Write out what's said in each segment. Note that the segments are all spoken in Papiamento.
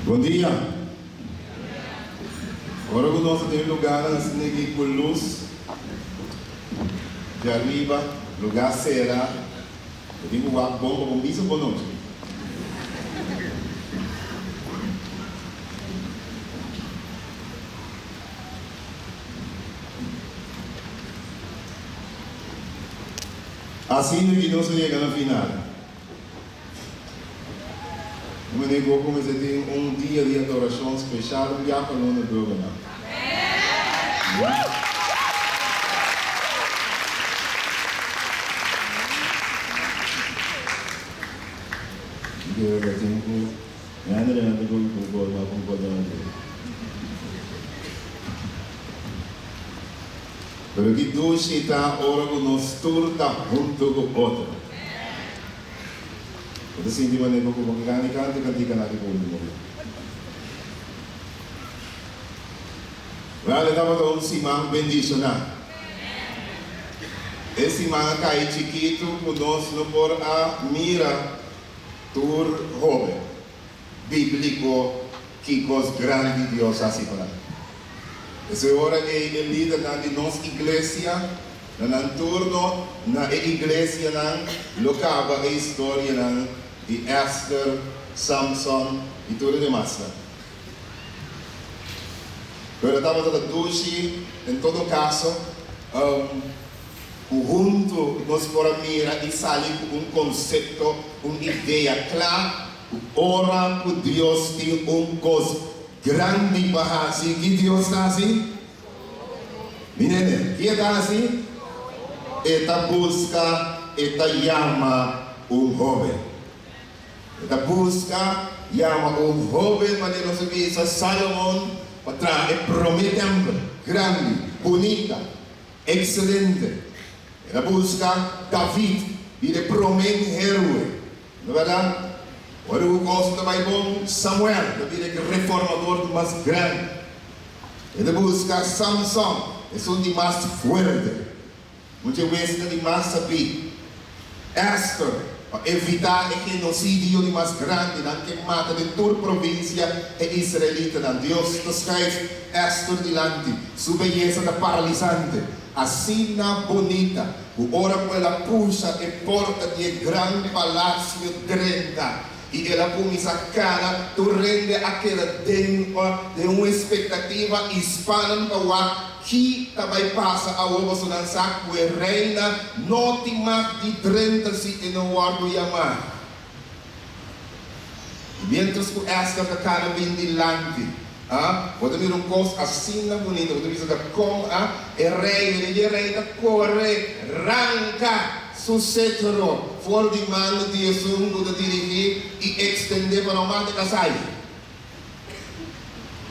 Bon dia! Ora ku nos ta den lugánan asina aki ku lus di ariba, lugá sera, bo tin ku wak bon pa bo bisa bon nochi. Asina ki nos a yega na final. Un manera ku bo kuminsá tin un dia di adorashon speshal un bia pa luna Burgernan. Pero ki dushi ta ora ku nos tur ta huntu ku otro. Bo ta sinti manera ku bo ke gana i kanta e kantika nan di ku ultimo bia. Wèl, e tabata un siman bendishoná. E siman a kai chikitu ku nos no por a mira tur hóben. Bíbliko ki kos grandi Dios hasi pa nan. Esei ora ei e lidernan di nos iglesia na nan turno na e iglesianan lo kaba e historianan di Ester, Samson i tur e demasnan. Pero tabata ta dushi en todo kaso ku huntu nos por a mira i sali ku un konsepto, un idea kla Ku ora ku Dios tin un kos grandi pa hasi, ki Dios ta hasi? Mi nene, ki e ta hasi? E ta buska, e ta yama un hóben. E ta buska, yama un hóben, manera nos a bisa Salomon, pa traha e promé tèmpel, grandi, bunita, ekselente. E ta buska David, bira e promé héroe. No bèrdat? Ora ku kos ta bai bon, Samuel ta bira e reformador di mas grandi. E ta buska Samson, esun di mas fuerte, mucha bes ta di mas sabí. Ester, pa evitá e genosidio di mas grandi, nan ke mata den tur provinsia e israelitanan. Dios ta skùif Ester dilanti. Su beyesa ta paralisante. Asina bunita ku ora ku el a pusha e porta di e gran palasio drenta i el a kuminsá kana, tur hende a keda den den un espektativa i spanan pa wak ki ta bai pasa awor pasobra nan sa ku e reina no tin mag di drenta si e no wòrdu yamá. I miéntras ku Ester ta kana bin dilanti, a, bo ta mira un kos asina bunita, bo ta bisa ta kon, a, e rei, mira dje rei ta kore ranka su setro for di man di esun ku ta dirigí i ekstendé pa no mata e kasai.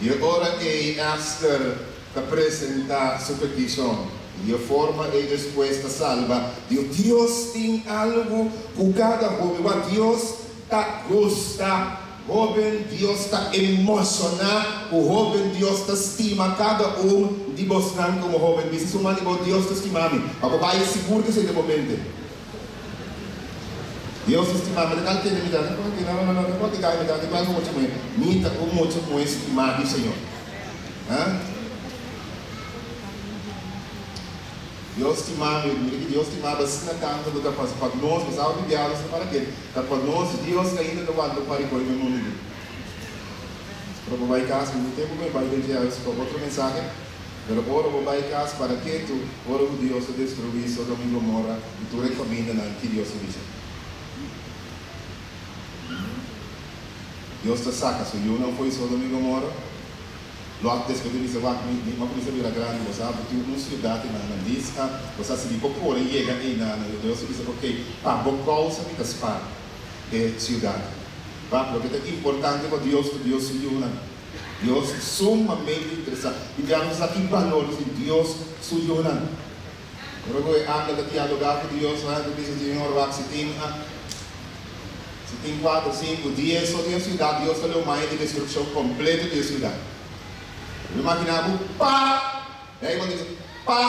I e ora ei Ester ta presentá su petishon, i di e forma ei despues ta salba. Dios Dios tin algu ku kada hoben. Wak, Dios ta gusta hoben, Dios ta emoshoná ku hoben, Dios ta stima kada un di bosnan komo hoben. Bisa su man di bo, Dios ta stima mi. Pa bo bai sigur ku esei ta bo mente. Dios ta stima mi, ta kal kende mi ta? No, no, no, no, no, ta mi ta, ta un mucha muhé. Mi ta un mucha muhé stimá di Señor. Ha? Dios stima mi, mira ki Dios stima bo asina tantu ku ta pa pa nos, bo sa hopi biaha nos ta para kende, ta pa nos Dios ainda ta wanta un par di kos den mundu aki. Ora bo bai kas, mi no tin tempu pa mi bai den dje awe, pa otro mensahe. Pero ora bo bai kas para ketu, ora ku Dios ta destruí Sodoma i Gomorra i tur e kamindanan, ki Dios ta bisa? Dios ta saka su yunan fo'i Sodoma i Gomorra? Lòt despues ta bisa, Wak, mi mi a kuminsá bira grandi, bo sa, bo tin un siudat einan, lista, bo sa si mi por kore yega einan. Dios ta bisa, Okey, pa bo kousa mi ta spar e siudat. Wak, loke ta importante pa Dios ta Dios su yunan. Dios sumamente interesá. I bia nos sa ki balor tin Dios su yunan. Ora ku e angel ta dialogá ku Dios, e angel ta bisa, Señor, wak si tin si tin kuater, sinku, dies so den e siudat, Dios ta leu maya di destrukshon kompleto di e siudat. Bo imaginá bo pa, Beibel ta bisa, pa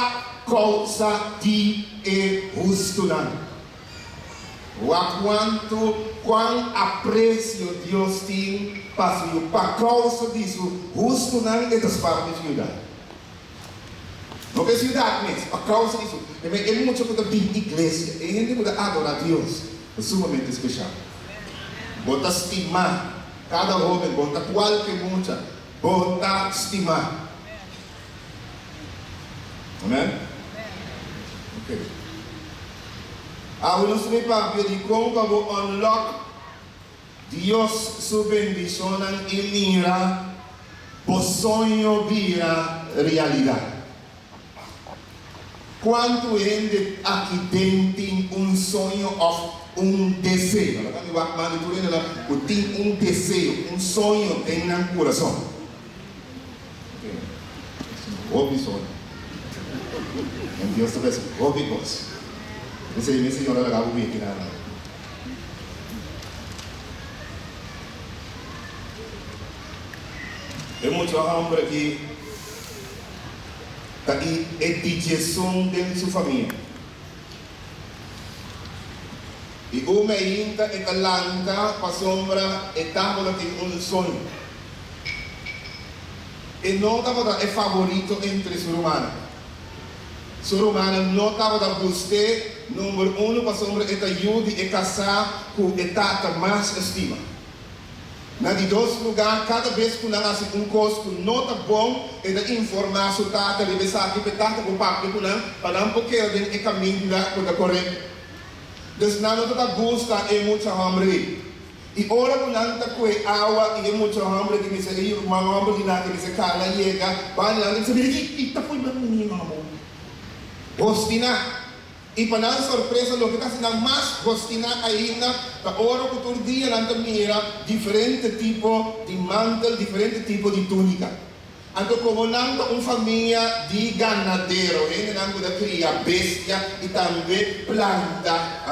kousa di. e hustunan. Wak kuantu kuan apresio Dios tin pa su yu. Pa kousa di su hustunan e ta spar di siudat. No pa e siudat mes, pa kousa di su. E mucha ku ta bin iglesia, e hende ku ta adorá Dios, ta sumamente speshal. Bo ta stimá kada hóben, bo ta kualke mucha, bo ta stimá. Amen? Ok. Awe nos ta bay papia di con pa bo unlock Dios su bendicionnan y mira bo soño bira realidad. Cuanto hende aki den tin un soño of un deseo? Laga mi wak man di tur hendenan cu tin un deseo, un soño den nan curason. Hopi soño. En Dios ta besi hopi kos. Esei mi Señor a laga bo wiki nan. E mucha homber aki ta i e dijesun den su famia. I un mainta e ta lanta pasobra e tabata tin un soño. E no tabata e favorito entre su rumannan. Su rumannan no tabata gust'é number uno pasobra e ta yu di e kasá ku e tata mas estima. Na di dos lugá, kada bes ku nan hasi un kos ku no ta bon, e ta informá su tata riba esaki pa e tata por papia ku nan pa nan por keda den e kaminda ku ta korekto. Dus nan no tabata gusta e mucha hòmber ei. I ora ku nan ta kue awa i e mucha hòmber di bisa e ruman hòmber di nan ta bisa kala yega banda nan ta bisa mira ki ki ta pui nan mima bo hostiná. I pa nan sorpresa loke ta hasi nan mas hostiná ainda ta ora ku tur dia nan ta mira diferente tipo di mantel, diferente tipo di túnika. Anto komo nan ta un famia di ganadero, hendenan ku ta kria bestia i tambe planta,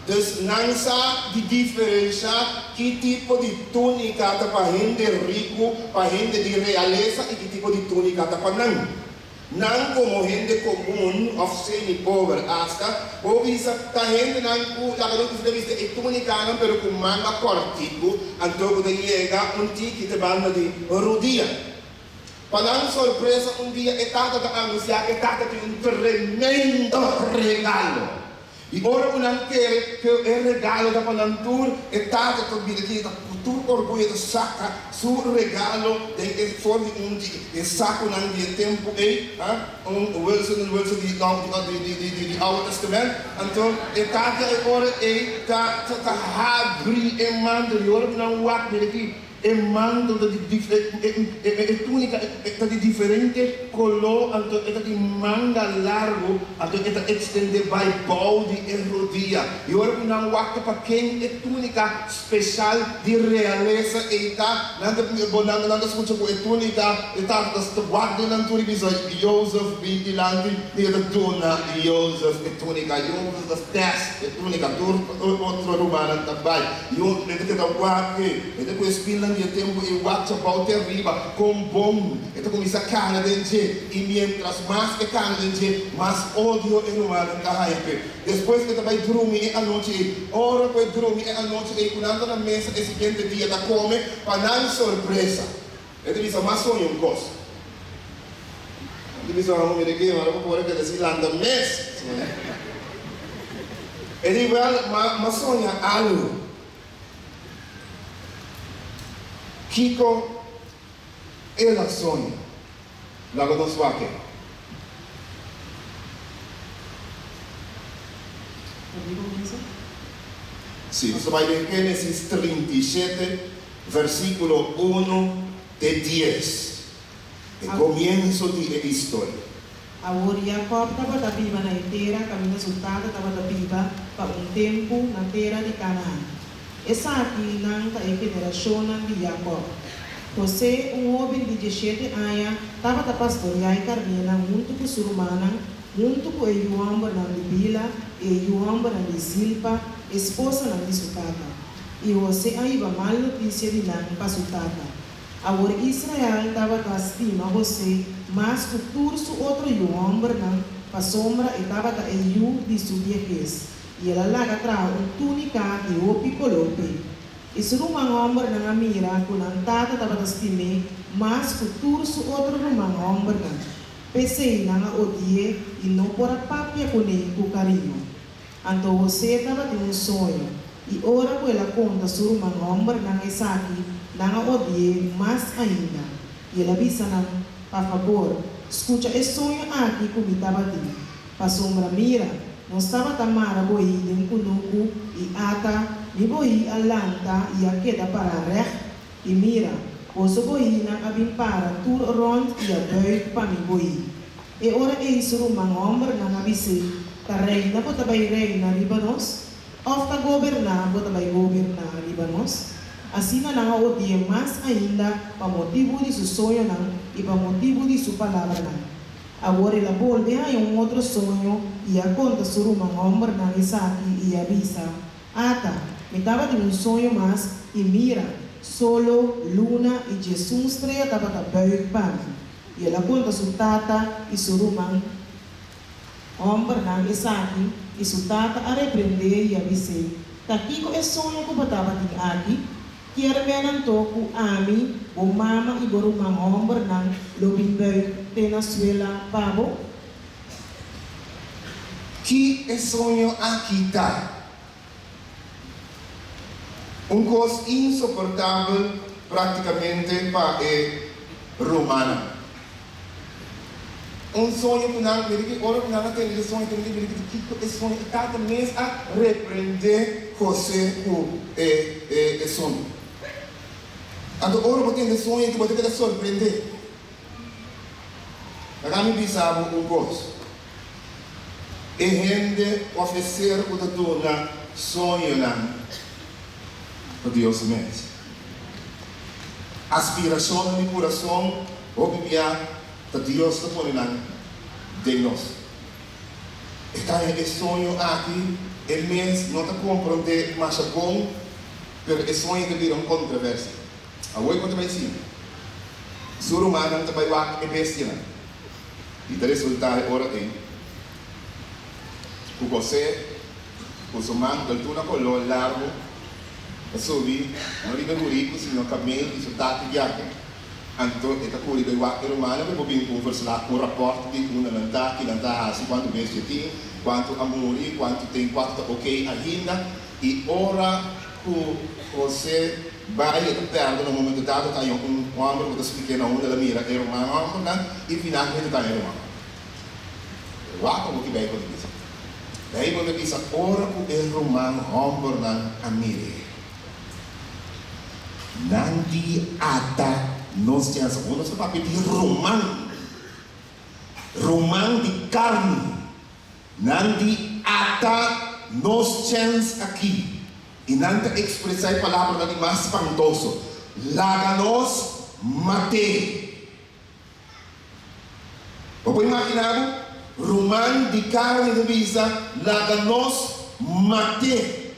dus nan sa di diferensha ki tipo di túnika ta pa hende riku, pa hende di realesa i ki tipo di túnika ta pa nan. Nan komo hende komun òf semi-pober asta, bo bisa ta hendenan ku laga nos bisa ta bisti e túnikanan pero ku manga kòrtiku, anto ku ta yega un tiki te banda di rudia. Pa nan sorpresa un dia e tata ta anunsiá ku e tata tin un tremendo regalo. I ora ku nan kere ku e regalo ta pa nan tur, e tata ta bira ki ta ku tur orguyo ta saka su regalo den e for di un di e sakunan di e tempu ei, un Wilson and Wilson di di Oude Testament. Anto e tata e ora ei ta ta habri e mantel i ora ku nan wak mira ki E mantel ta di e túnika ta di diferente koló, anto e ta di manga largu, anto e ta ekstendé bai bou di e rodia. I ora ku nan wak ta pa ken e túnika speshal di realesa ei ta, nan ta nan nan ta skucha ku e túnika e tata ta wak den nan tur i bisa, Jozef, bin dilanti, i e ta duna Jozef e túnika. Jozef ta tèst e túnika, tur otro rumannan ta bai. Yo e ta keda wak e. E ta ku e spilnan di e tempu ei wak chabou te ariba, kon bon e ta kuminsá kana den dje, i miéntras mas e kana den dje, mas odio e rumannan ta haña p'e. Despues e ta bai drumi e anochi ei. Ora ku e drumi e anochi ei ku nan ta na mesa e siguiente dia ta kome, pa nan sorpresa, e ta bisa, M'a soña un kos. E ta bisa, Amo, mira ke ora bo por a keda sin lanta mes. E di, Wèl, m'a soña algu. Kiko el a soña? Laga nos wak e. Sí, nos ta bai den Génesis 37, versíkulo unu te dies, e komienso di e historia. Awor Jakòb tabata biba na e tera kaminda su tata tabata biba pa un tempu na tera di Kanaan. Esakinan ta e generashonnan di Jakòb. Hosé, un hóben di dieshete aña, tabata pastoriá e karnénan huntu ku su rumannan, huntu ku e yu hòmbernan di Bila i e yu hòmbernan di Zilpa, esposanan di su tata. I Hosé a hiba mal notisia di nan pa su tata. Awor Israel tabata stima José mas ku tur su otro yu hòmbernan. pasobra e tabata e yu di su biehes, i el a laga traha un túnika di hopi koló p'e. I su ruman hòmbernan a mira ku nan tata tabata stim'é mas ku tur su otro ruman hòmbernan. P'esei nan a odi'é i no por a papia kuné ku kariño. Anto Hosé tabatin un soño, i ora ku el a konta su ruman hòmbernan esaki, nan a odi'é mas ainda. I el a bisa nan, Pa fabor, skucha e soño aki ku mi tabatin. Pasobra mira, nos tabata mara bohí den kunuku, i ata, mi bohí a lanta i a keda pará règt, i mira, boso bohínan a bin para tur rònt i a bùig pa mi bohí. E ora ei su ruman hòmbernan a bis'é, Ta reina bo ta bai reina riba nos? Òf ta goberná bo ta bai goberná riba nos? Asina nan a odi'é mas ainda pa motibu di su soñonan i pa motibu di su palabranan. Awor el a bolbe haña un otro soño i a konta su ruman hòmbernan esaki i a bisa, Ata, mi tabatin un soño mas i mira, solo, luna i djesun strea tabata bùig pa mi. I el a konta su tata i su ruman hòmbernan esaki, i su tata a reprendé i a bis'é, Ta kiko e soño ku bo tabatin aki? Kier men anto ku ami, bo mama i bo ruman hòmbernan lo bin bùig te na suela pa bo? Ki e soño aki ta? Un kos insoportabel práktikamente pa e rumannan. Un soño ku nan, mira ki ora ku nan a tende e soño, tende mira ki kiko e soño, e tata mes a reprendé José ku e e soño. Anto ora bo tende e soño aki bo ta keda sorprendé. Laga mi bisa bo un kos. E hende òf e ser ku ta duna soñonan ta Dios mes. Aspirashonnan di kurason hopi bia ta Dios ta pone nan den nos. E ta haña e soño aki, e mes no ta komprondé masha bon, pero e soño ta bira un kontroversia. Awor ku ta bai siña, su rumannan ta bai wak e bestianan. I ta resultá e ora ei ku José ku su mantel tur na koló largu ta subi no riba e buriku sino kamel di su tata Jakob. Anto e ta kuri bai wak e rumannan pa e por bin ku un verslag, un rapòrt di unda nan ta, ki nan ta hasi, kuantu bestia tin, kuantu a muri, kuantu tin, kuantu ta okey ainda. I ora ku José bai e ta pèrdè na un momento dado ta haña un hòmber ku ta splik'é na unda el a mira e ruman hòmbernan i finalmente ta haña e ruman hòmber. Wak awor ki Beibel ta bisa. Beibel ta bisa ora ku e ruman hòmbernan a mir'é, nan di ata nos chèns. Awor nos ta papia di ruman, ruman di karni. Nan di ata nos chèns akí. I nan ta ekspresá e palabranan di mas spantoso, Laga nos mat'é! Bo por imaginá bo? Ruman di karni ta bisa, Laga nos mat'é!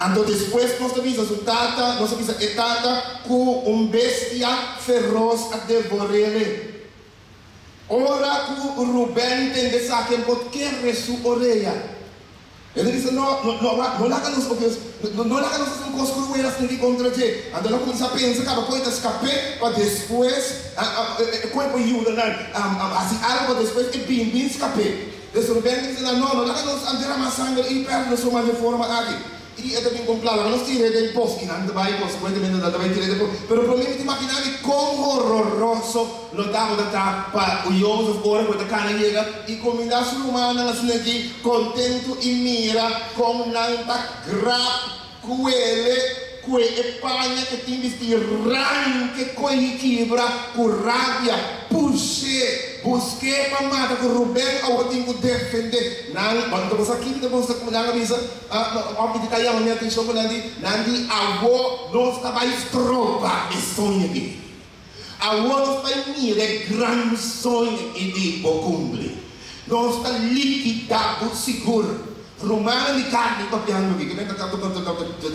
Anto despues nos ta bisa su tata, nos ta bisa e tata, ku un bestia feros a devor'é. Ora ku Ruben tende esaki el por kere su orea. El a bisa, No, no, no, no laga nos obi, no, no laga nos hasi un kos ku rueda sinti kontra dje. Anto el a kuminsá pensa kaba kon e ta skap'é pa despues e kon e por yuda nan hasi algu pa despues e bin bin skap'é. Des Ruben ta bisa nan, No, no laga nos derama sanger i pèrdè nos ruman dje forma aki. I e ta bin kon plan, laga nos tir'é den pos. I nan ta bai, konsekuentemente nan ta bai tir'é den pos. Pero promé mi ta imaginá mi kon hororoso lo tabata ta pa Jozef ora ku e ta kana yega i kumindá su rumannan asina aki kontentu i mira kon nan ta grap kuele kue e paña ku tin bistí ranke koe i kibra ku rabia, push'é, busk'é pa mata ku Ruben awor tin ku defendé nan. Bo ta sa kiko ta gusta ku nan a bisa? Òf mi ta yama mi atenshon ku nan di, nan di, Awor nos ta bai stroba e soño ei. Awor nos bai mira e gran soño ei di bo kumpli. Nos ta likidá bo sigur. Rumannan di karni papiando aki, ku nan ta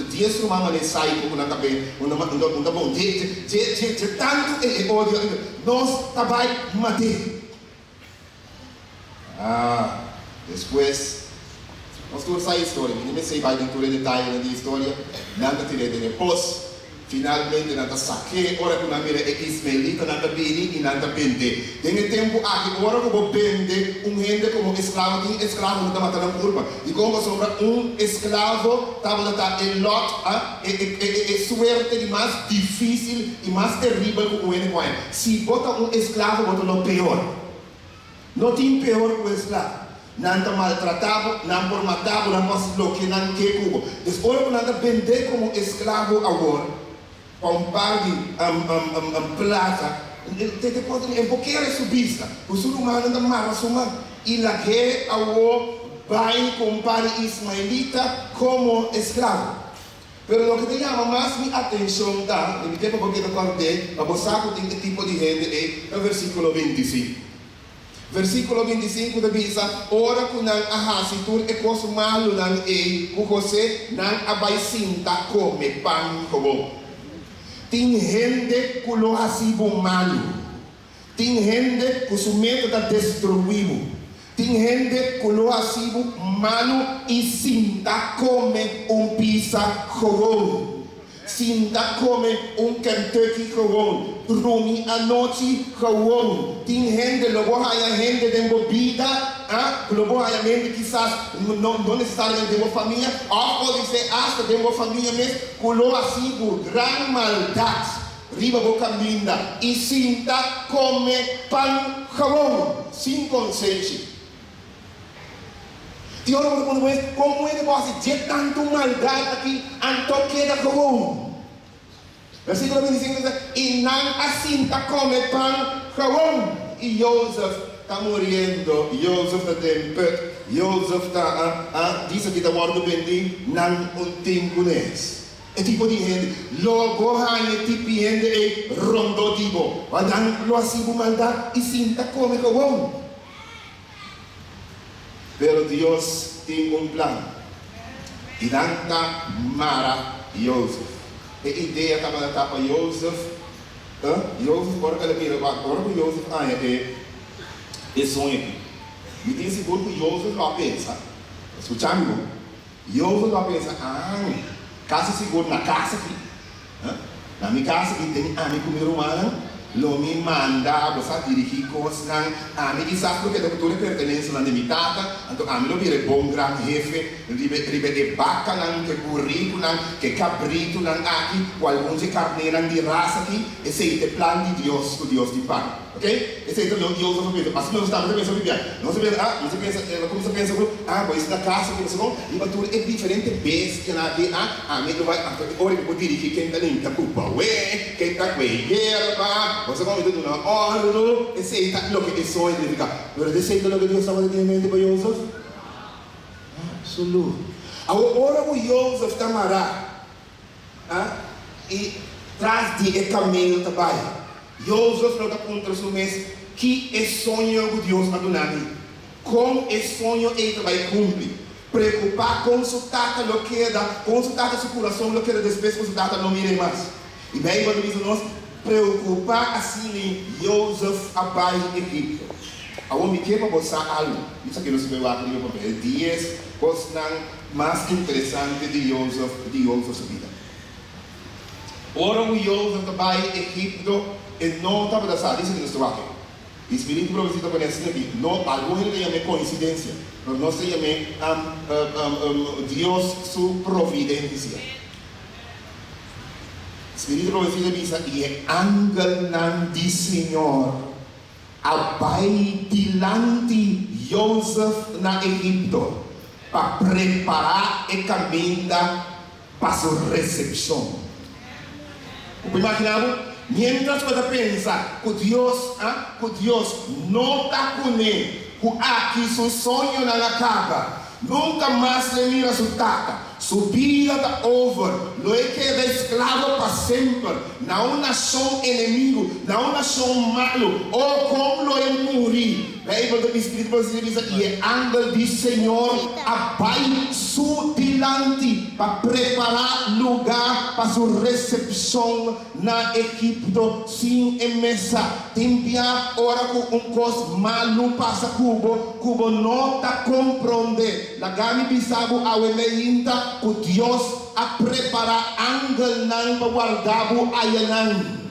dies ruman manera saiko ku nan ta be unda unda bon. Dje dje dje tantu e odio nos ta bai mat'é. Ah, despues, nos tur sa e historia, mi no mester bai den tur e detayenan di e historia, nan ta tir'é den e pos, finalmente nan ta sak'é ora ku nan mira e ismaelitanan ta bini i nan ta bend'é. Den e tempu aki, ora ku bo bende un hende komo esklavo, tin esklavo ku ta mata nan kurpa. Dikon? Pasobra un esklavo tabata ta e lòt, ah, e, e, e, e suerte di mas difísil i mas teribel ku un hende por haña. Si bo ta un esklavo, bo ta lo peor. No tin peor ku esla. Nan ta maltratá bo, nan por matá bo, nan por hasi loke nan ke ku bo. Des ora ku nan ta bendé komo esklabo awor pa un par di plata, te te por e bo kere su bista ku su rumannan ta mara su man i lag'é awor bai ku un par di ismaelita komo esklabo. Pero loke ta yama mas mi atencion ta, i mi ke pa bo keda kòrd'é, pa bo sa ku tin e tipo di hende ei, ta versíkulo 25. Versíkulo 25 ta bisa, Ora ku nan a hasi tur e kos malunan ei ku José, nan a bai sinta kome pan gewoon. Tin hende ku lo hasi bo malu. Tin hende ku su meta ta destruí bo. Tin hende ku lo hasi bo malu i sinta kome un pizza gewoon. Sinta kome un Kentucky gewoon. Drumi anochi gewoon. Tin hende, lo bo haña hende den bo bida, ah, ku lo bo haña hende kisas no no nesesariamente den bo famia, òf podisé asta den bo famia mes, ku lo hasi bo gran maldat. Riba bo kaminda i sinta kome pan gewoon, sin konsenshi. Tin ora bo ta puntra bo mes, Kon un hende por hasi dje tantu maldat aki anto keda gewoon? Versíkulo 25 ta bisa, I nan a sinta kome pan gewoon. I Jozef ta muriendo, Jozef ta den put, Jozef ta a disa ki ta wòrdu bendí, nan un tin kunes. E tipo di hende, lo bo haña e tipi hende ei rondó di bo, pa nan lo hasi bo maldat i sinta kome gewoon. Pero Dios tin un plan, i nan ta mara Jozef. E idea tabata ta pa Jozef, Jozef ora ku el a mira wak, ora ku Jozef haña e e soño aki, mi tin sigur ku Jozef lo a pensa, skucha mi bon, Jozef lo a pensa, Ah, kasi sigur na kas aki, na mi kas aki den ami ku mi rumannan, lo mi manda bo sa dirigí kosnan. Ami kisas lo keda ku tur e pertenensianan di mi tata, anto ami lo bira e bon gran hefe riba riba e bakanan, ku e burikunan, ku e kabritunan aki, ku algun dje karnénan di ras aki. Esei ta e plan di Dios ku Dios tin pa mi. Ok, esei ta loke Jozef a pensa. Asina nos tambe ta pensa hopi bia. Nos ta pensa, ah, nos ta pensa, el a kuminsá pensa ku, ah, bo esta na kasa ku nos no, riba tur e diferente bestianan aki, ah, ami lo bai, anto e ora mi por dirigí ken ta limpia kupa awe, ken ta kue yerba, bo sa kon mi ta duna òrdu. Esei ta loke e soño signifiká. Pero esei ta loke Dios tabata tin en mente pa Jozef? Absoluto. Awor, ora ku Jozef ta mará, A I tras di e kamel ta bai. Jozef lo ta puntra su mes, Ki e soño ku Dios a duna mi? Kon e soño ei ta bai kumpli? Preokupá kon su tata lo keda, kon su tata su kurason lo keda despues ku su tata no mir'é mas. I Beibel ta bisa nos, Preokupá asina Jozef a bai Egipto. Awor mi ke pa bo sa algu. Mi sa ke nos ta bai wak riba papel e dies kosnan Mas interesante di Jozef di Jozef su bida. Ora ku Jozef ta bai Egipto, e no tabata sa, dice di nos ta wak ei. E spiritu profesia ta pone asina aki, no, algun hende ta yam'é koinsidensia, pero nos ta yam'é Dios su providensia. Spiritu profesia ta bisa, I e angelnan di Señor a bai dilanti Jozef na Egipto pa prepará e kaminda pa su resepshon. Bo por imaginá bo? Miéntras ku e ta pensa ku Dios, a ku Dios no ta kuné, ku aki su soñonan a kaba, nunka mas lo e mira su tata, su bida ta over, lo e keda esklabo pa semper na un nashon enemigu, na un nashon malu. O kon lo e muri! Beibel ta bisa, Spiritu Profesia ta bisa, I e angel di Señor a bai su dilanti pa prepará lugá pa su resepshon na Egipto sin e mesa. Tin bia ora ku un kos malu pasa ku bo, ku bo no ta komprondé. Laga mi bisa bo awe meinta ku Dios a prepará angelnan pa warda bo ayanan.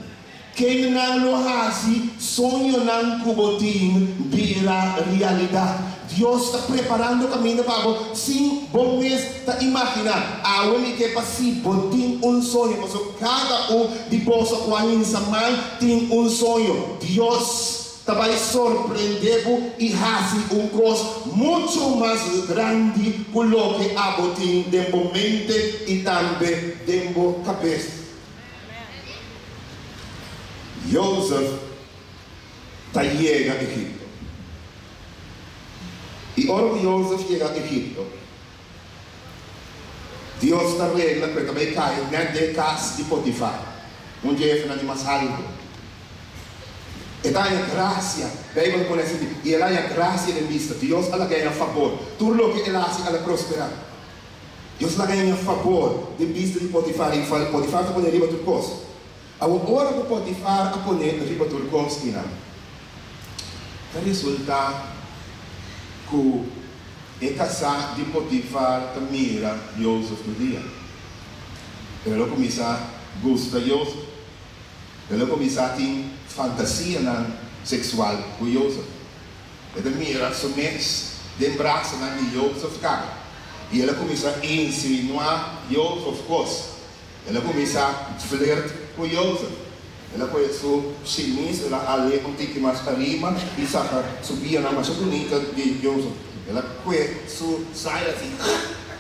Ken nan lo hasi soñonan ku bo tin bira realidat? Dios ta preparando kaminda pa bo sin bo mes ta imaginá. Awe mi ke pa si bo tin un soño, pasobra kada un di boso ku a hinsa man tin un soño. Dios ta bai sorprendé bo i hasi un kos muchu mas grandi ku loke abo tin den bo mente i tambe den bo kabes. Jozef ta yega Egipto. I ora ku Jozef yega Egipto, Dios ta regla ku e ta bai kai nèt den e kas di Potifar, un di e hefenan di mas haltu. E ta haña grasia, Beibel ta pone asina, i el a haña grasia den bista. Dios a laga e na fabor. Tur loke el a hasi a la prosperá. Dios laga e na fabor den bista di Potifar i Potifar ta pone riba tur kos. Awor ora ku Potifar a pone riba tur kos kinan, ta resultá ku e kasá di Potifar ta mira Jozef tur dia. El a kuminsá gusta Jozef. El a kuminsá tin fantasianan seksual ku Jozef. E ta mira su mes den brasanan di Jozef kaba, i el a kuminsá insinuá Jozef kos. El a kuminsá flirt ku Jozef. El a kohe su shimis, el a hal'é un tiki mas ariba i saka su bianan masha bunita di Jozef. El a kue su saya así,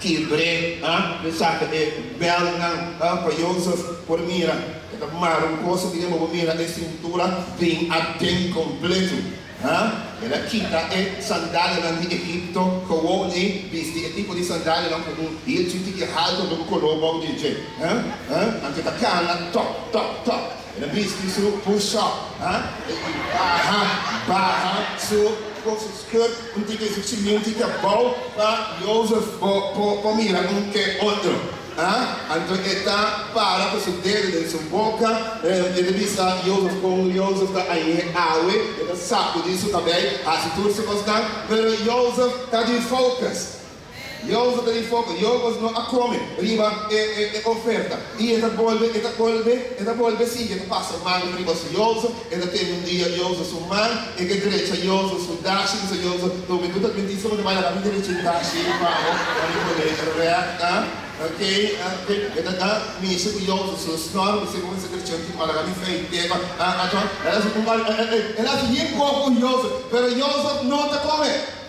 kibr'é, i saka e bèlnan pa Jozef por mira. E ta mara un kos aki den bo por mira e sintura bin aden kompletu. Ha? El a kita e sandalianan di Egipto gewoon ei bisti e tipo di sandalianan ku un hilchi tiki haltu anto ku koló bou di dje. Ha? Ha? Anto e ta kana tòp, tòp, tòp. El a bisti su push-up, ha? I baha, baha su ku su skirt un tiki, su chimí un tiki abou pa Jozef por, por, por mira un ke otro. A Anto e ta para ku su dedo den su boka, e ta bisa Jozef kon Jozef ta añ'é awe, e ta sakudí su kabei, hasi tur su kosnan, pero Jozef ta di focus. Jozef ta di focus. Jozef no a kome riba e e oferta. I e ta bolbe, e ta bolbe, e ta bolbe sigui, e ta pasa man riba su Jozef, e ta tene un dia Jozef su man, e ke drecha Jozef su dashi, bisa Jozef, Lo mi ku ta adventista bo ta bai laga mi drecha e dashi pa bo, pa mi pone rèk, ah, ok, ok, e ta ah, mishi ku Jozef su snòr, mi se ku mester drecha un tiki, ma laga mi feit'é pa, ah, ah, el hasi un el hasi yin kos ku Jozef, pero Jozef no ta kome.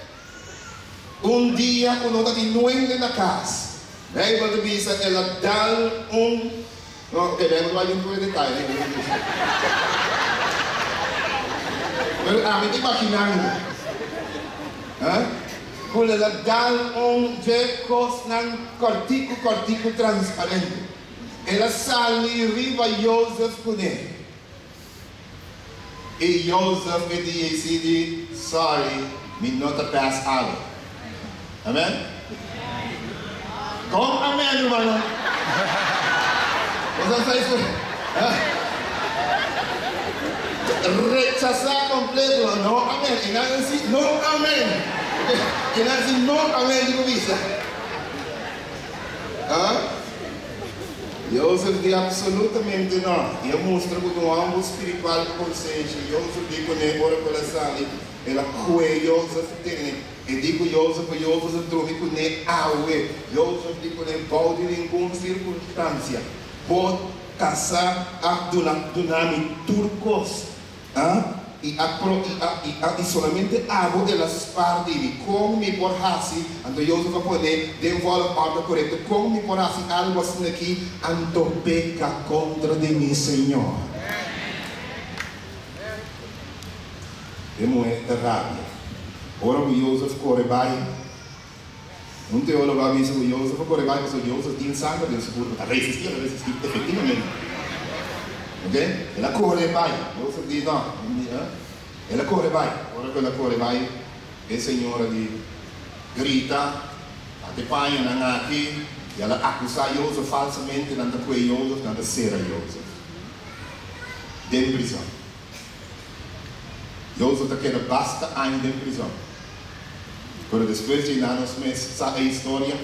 Un dia ku no ta tin nuende na kas, Beibel ta bisa el a dal un, no, ok, Beibel ta bai den tur e detaye, pero ami ta imaginando, ha, ku el a dal un dje kosnan kòrtiku kòrtiku transparente. El a sali riba Jozef kuné. I Jozef e diecidi, Sorry, mi no ta pass awe. Amen? Kon amen, rumannan? Boso a sa esei? Rechasá kompleto, no amen. E nan a si, no amen. E nan a si, no amen di ku bisa. Jozef di Absolutamente no! I a mustra ku ta un hòmber spiritual ku konsenshi. Jozef di kuné ora ku el a sali, el a kue Jozef tene. E di ku Jozef ku Jozef a drumi kuné awe. Jozef di kuné bou di ningun sirkunstansia bo kasá a duna duna mi tur kos. A I a pro i a i a i solamente abo el a spar di mi. Kon mi por hasi? Anto Jozef a pone den volg orde korekto, Kon mi por hasi algu asina aki? Anto peka kontra di mi Señor. E muhé ta rabia. Ora ku Jozef kore bai, un teólogo a bisa ku Jozef a kore bai pasobra Jozef tin sanger den su kurpa, ta resistí, el a resistí efektivamente. Ok? El a kore bai. Jozef di, No, mi, eh? El a kore bai. Ora ku el a kore bai, e señora di grita, Ata e pañanan aki! I el a akusá Jozef falsamente. Nan ta kue Jozef, nan ta sera Jozef den prizòn. Jozef ta keda basta aña den prizòn. Pero despues dje nan nos mes sa e historia.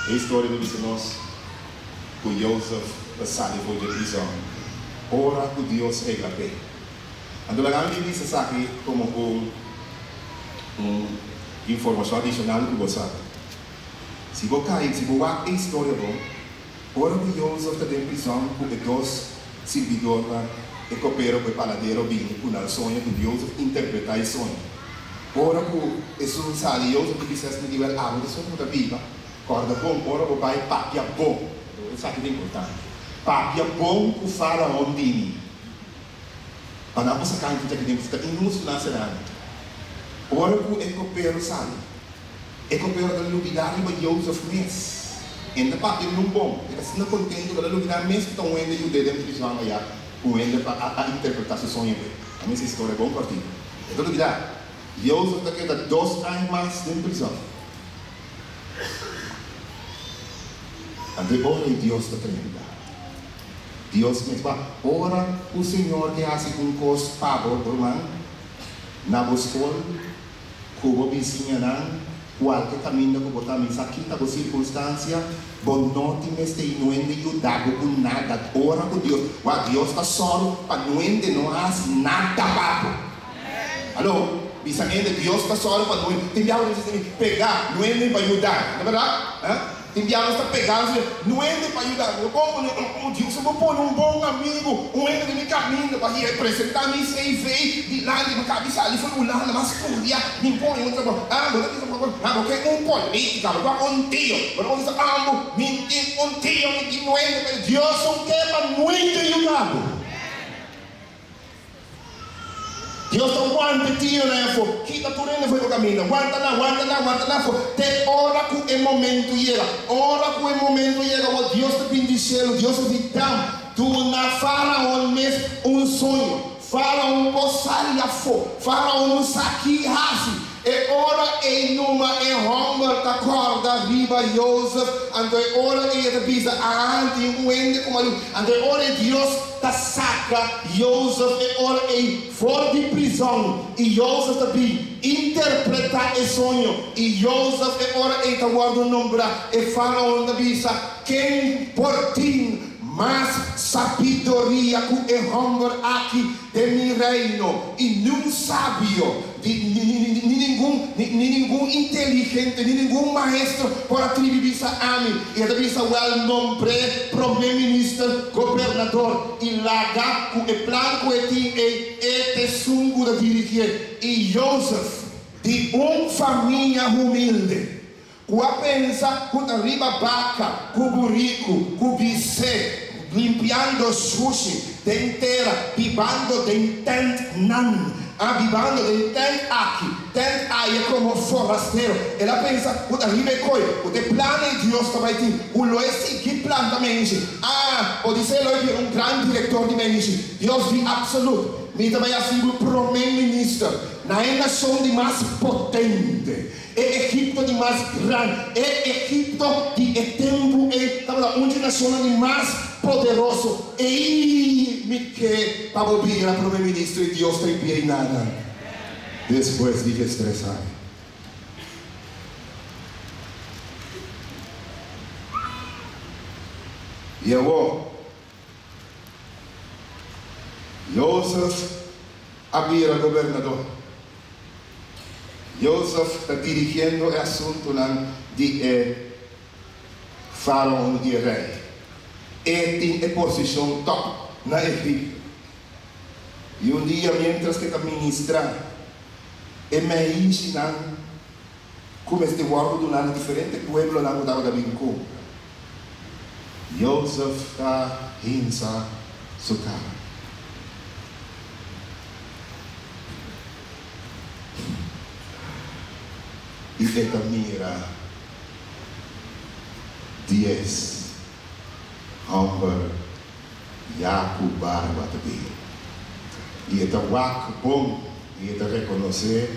E historia ta bisa nos ku Jozef ta sali for dje prizòn ora ku Dios regla p'e. Anto laga mi bisa esaki komo un un informashon adishonal ku bo sa. Si bo kai, si bo wak e historia bon, ora ku Jozef ta den prizòn ku e dos sirbidornan, e kopero ku e panadero bini ku nan soño ku Jozef interpretá e soño. Ora ku esun sali, Jozef ta bisa esnan di wèl abo ta esun ku ta biba. Kòrda bon, ora bo bai papia bon. Esaki ta importante. Papia bon ku Faraon bini. Pa nan por saká e mucha ki den ta inhustu nan será mi. Ora ku e kopero sali, e kopero ta lubidá riba Jozef mes. E no ta papia niun bon. E ta asina kontentu ku el a lubidá mes ku ta un hende yud'é den prizòn ayá, un hende pa a interpretá su soño p'e. A mi esei storia bon kòrtiku. E ta lubidá. Jozef ta keda dos aña mas den prizòn. Anto e ora ei Dios ta tremenda. Dios mes pa ora ku Señor ke hasi un kos pa bo, ruman, na bo skol, ku bo bisiñanan, kualke kaminda ku bo ta, mi sa kita bo sirkunstansia, bo no tin mester i nuende yuda bo ku nada. Ora ku Dios, wak, Dios ta sòru pa nuende no hasi nada pa bo. Alo, bisa hende, Dios ta sòru pa nuende. Tin biaha bo ta bisa mi, pega nuende pa yuda. No bèrdat? Ha? Tin bia nos ta pega nos no hende pa yuda nos. Bon pone un Dios bo pone un bon amigo, un hende den mi caminda pa hira y presenta mi CV dilanti pa cabi sali for Hulanda mas studia mi pone un trabou. Ah bo ta bisa bo ah bo ke un politica bo ta un tio bo ta bisa amo mi tin un tio mi tin nuende pero Dios un ke pa nuende yuda bo. Dios ta wanta e tionan afó. Kita tur hende for e kaminda. Wanta nan, wanta nan, wanta nan afó te ora ku e momentu yega. Ora ku e momentu yega, awor Dios ta bin di shelu. Dios ta di, Dam, duna Fáraon mes un soño. Fáraon por sali afó. Fáraon no sa ki hasi. E ora ei numa e hòmber ta kòrda riba Jozef, anto e ora ei e ta bisa, Ahan, tin un hende ku malu. Anto e ora ei Dios ta saka Jozef e ora ei for di prizòn, i Jozef ta bin interpretá e soño, i Jozef e ora ei ta wòrdu nombrá. E faraon ta bisa, Ken por tin mas sabiduria ku e hòmber aki den mi reino? I niun sabio Di ni ningun, ni ningun inteligente, ni ningun maestro por a tribi bisa ami. I e ta bisa, Wèl, nombr'é promé minister, gobernador, i laga ku e plan ku e tin ei, e t'esun ku ta dirigié. I Jozef, di un famia humilde, Ku a pensa ku ta riba baka, ku buriku, ku bisé, limpiando shushi den tera, bibando den tèntnan, a bibando den tènt aki, tènt aya komo forastero. El a pensa ku ta riba e koi, ku ta e plan ei Dios ta bai tin, ku lo e sigui planta menshi. A, podisé lo e bira un gran direktor di menshi. Dios di apsolut, mi ta bai hasi bo promé minister na e nashon di mas potente. E Egipto di mas gran. E Egipto di e tempu ei tabata un dje nashonnan di mas poderoso. Ei mi ke pa bo bira prome ministro i Dios ta impia i nada despues di diestres aña. I awor, Jozef a bira gobernador. Jozef ta dirigiendo e asuntunan di e faraon i e rei. E tin e posishon tòp na Egipto. I un dia miéntras ku e ta ministrá e meishinan ku mester wòrdu duná na diferente pueblonan ku tabata bin kumpra, Jozef ta hinsa su kara. I e ta mira dies hòmber ya ku barba ta bin. I e ta wak bon. I e ta rekonosé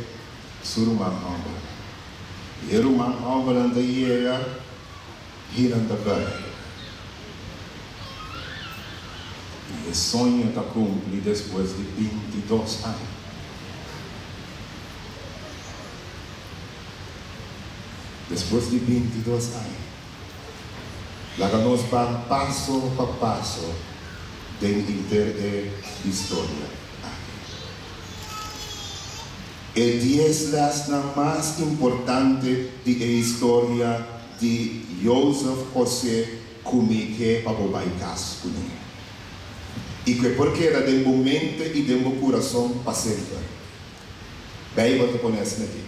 su ruman hòmber. I e ruman hòmbernan ta yega i nan ta bai. I e soño ta kumpli despues di bintidos aña. Despues di bintidos aña. Laga nos ban paso pa paso den henter e historia aki. E dies lèsnan mas importante di e historia di Jozef José ku mi ke pa bo bai kas kuné i ku e por keda den bo mente i den bo kurason pa semper. Beibel ta pone asina aki.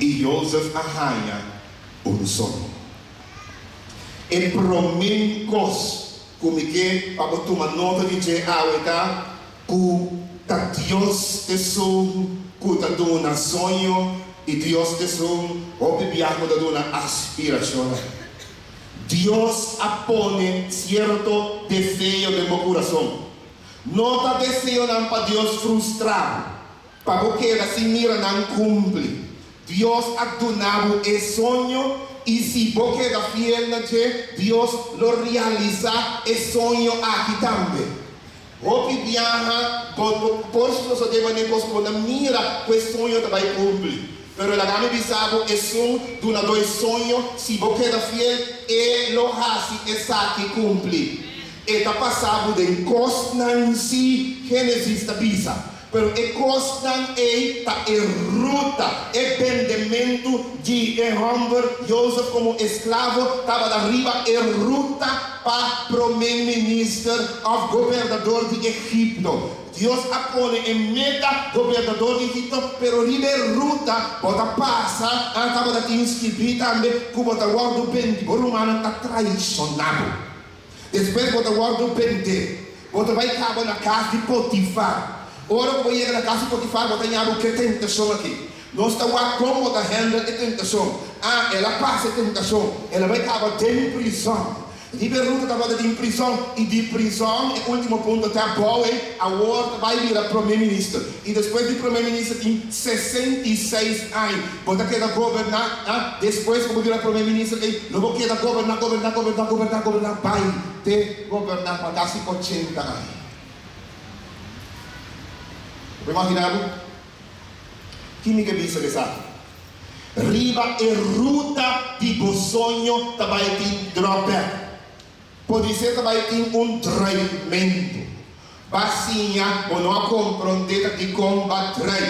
I Jozef a haña un soño. E promé kos ku mi ke pa bo tuma nota di dje awe ta ku ta Dios t'esun ku ta duna soño i Dios t'esun hopi biaha ku ta duna aspirashonnan. Dios a pone sierto deseo den bo kurason. No ta deseonan pa Dios frustra bo. Pa bo keda sin mira nan kumpli. Dios a duna bo e soño i si bo keda fiel na dje, Dios lo realisá e soño aki tambe. Hopi biaha bo por sosodé manera kos ku bo ta mira ku e soño ta bai kumpli. Pero laga mi bisa bo, esun dunadó e soño, si bo keda fiel, e lo hasi esaki kumpli. E ta pasa bo den kosnan si, Génesis ta bisa. Pero e kosnan ei ta e ruta, e bendementu di e hòmber Jozef komo esklavo tabata riba e ruta pa promé minister òf gobernador di Egipto. Dios a pone e meta gobernador di Egipto, pero riba e ruta bo ta pasa, a tabata tin skibí tambe ku bo ta wòrdu bendí, bo rumannan ta traishoná bo. Despues bo ta wòrdu bendé. Bo ta bai kaba na kas di Potifar. Ora ku bo yega na kas di Potifar, bo ta ña bo ku e tentashon aki. Nos ta wak kon bo ta hèndel e tentashon. Ah, el a pasa e tentashon. El a bai kaba den prizòn. Riba e ruta tabata den prizòn i di prizòn e último punto te abou ei awor ta bai bira promé minister. I despues di promé minister tin 66 aña. Bo ta keda goberná, ah, despues ku bo bira promé minister ei, lo bo keda goberná, goberná, goberná, goberná, goberná, bai te goberná pa kasi 80 aña. Bo por imaginá bo? Ki mi ke bisa ku esaki? Riba e ruta di bo soño ta bai tin drawback. Podisé ta bai tin un draimentu. Ba siña bo no a komprondé ta dikon ba drai.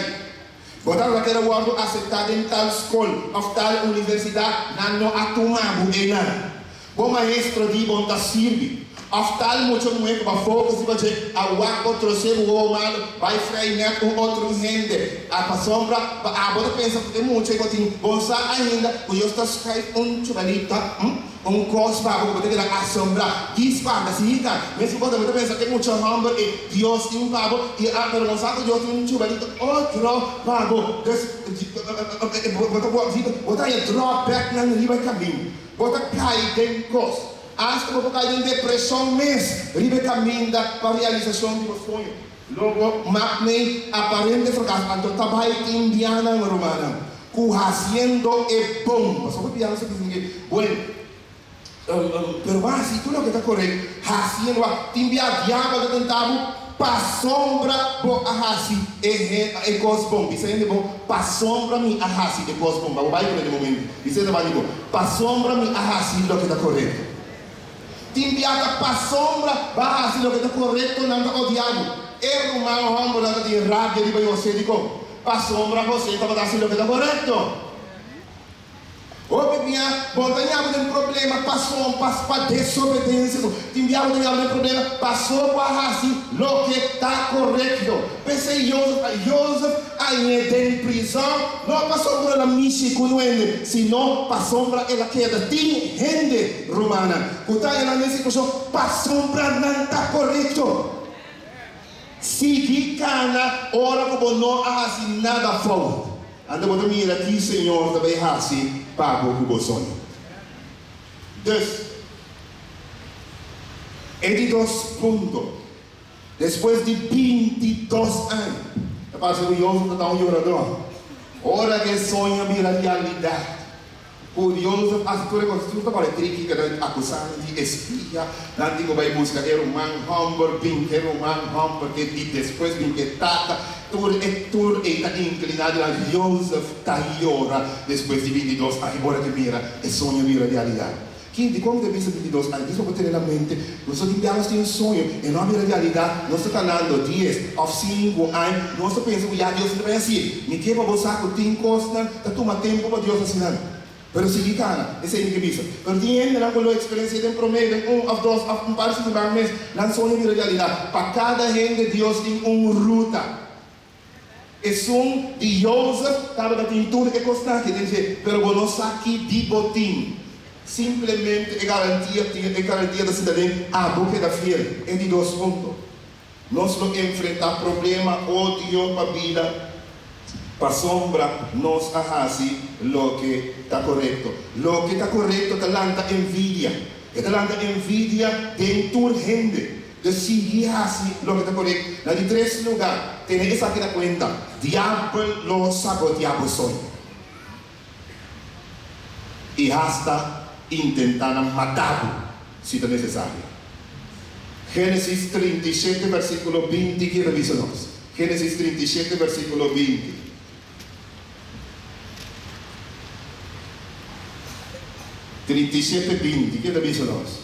Bo tabata keda wòrdu aseptá den tal skol òf tal universidat, nan no a tuma bo einan. Bo maestro di bo no ta sirbi. Òf tal mucha muhé ku bo a focus riba dje a wak bo trosé bo wowo malu bai frei nèt un otro hende. A pasobra pa abo ta pensa ku e mucha ei bo tin bon sa ainda ku Dios ta skrijf un chubalita. Un kos pa bo ku bo ta keda asombrá. Dis pa si hita, mes bo ta pensa e mucha hòmber ei, Dios tin pa bo, i a pero bo sa ku Dios tin un chubalito otro pa bo. Dus, bo ta bo ta haña drawbacknan riba e kamin. Bo ta kai den kos. Asta bo por kai den depreshon mes riba e kaminda pa realisashon di bo soño. Lo bo mak mei aparente frakaso, anto ta bai tin bianan, rumannan, ku hasiendo e bon. Pasobra hopi bianan sa bisa ke, Bueno, pero bo a hasi tur loke ta korekto, hasiendo a. Tin bia diabel ta tenta bo pasobra bo a hasi e e kos bon. Bisa hende bo, Pasobra mi a hasi e kos bon. Ba bo bai ku den e momento. Bisa hende banda di bo, Pasobra mi a hasi loke ta korekto. Tin bia ta pasobra bo a hasi loke ta korekto nan ta odia bo. E ruman hòmbernan ta tin rabia riba José. Dikon? Pasobra José tabata hasi loke ta korekto. Hopi bia bo ta yama den problema pasobra pa desobedensia bo. Tin bia bo ta yama den problema pasobra bo a hasi loke ta korekto. P'esei Josef a Josef a ñe den prizòn, no pasobra el a mishi ku nuende, sino pasobra el a keda tin hende, rumannan, ku ta haña nan den situashon pasobra nan ta korekto. Sigui kana ora ku bo no a hasi nada fout. Anto bo ta mira ki Señor ta bai hasi pa bo ku bo soño. Dus, e di dos punto. Despues di 22 aña, ta parse ku Jozef ta ta un yoradó. Ora ku e soño a bira realidat, ku Jozef a hasi tur e kos, tur ta kore triki ku nan akusá nan di espia, nan tin ku bai buska e ruman hòmber, bin ku e ruman hòmber ke i despues bin ku e tata, tur e tur ei ta inkliná dilanti Jozef ta yora despues di 22 aña ora ku e mira e soño bira realidat. Ki dikon mi ta bisa 22 aña? Dikon bo tene na mente ku nos ta tin biaha nos tin un soño e no a bira realidat? Nos ta kanando dies òf sinku aña, nos ta pensa ku ya Dios no ta bai hasié. Mi ke pa bo sa ku tin kosnan ta tuma tempu pa Dios hasi nan. Pero sigui kana, esei mi ke bisa. Pero tin hendenan ku lo eksperensi'é den promé, den un òf dos òf un par di siman mes, nan soño bira realidat. Pa kada hende Dios tin un ruta. Esun di Jozef tabata tin tur e kosnan aki den dje, pero bo no sa ki di bo tin. Simplemente e garantia tin, e garantia ta sinta den abo keda fiel. E di dos punto, nos lo enfrentá problema, odio pa bida, pasobra nos a hasi loke ta korekto. Loke ta korekto ta lanta envidia. E ta lanta envidia den tur hende. De sigui hasi loke ta korekto. Na di tres lugá, tene esaki na kuenta, Diabel lo saboteá bo soño i hasta intentá na matá bo si ta nesesario. Génesis 37 versíkulo 20 kiko ta bisa nos? Génesis 37 versíkulo 20. 37 20, ke ta bisa nos?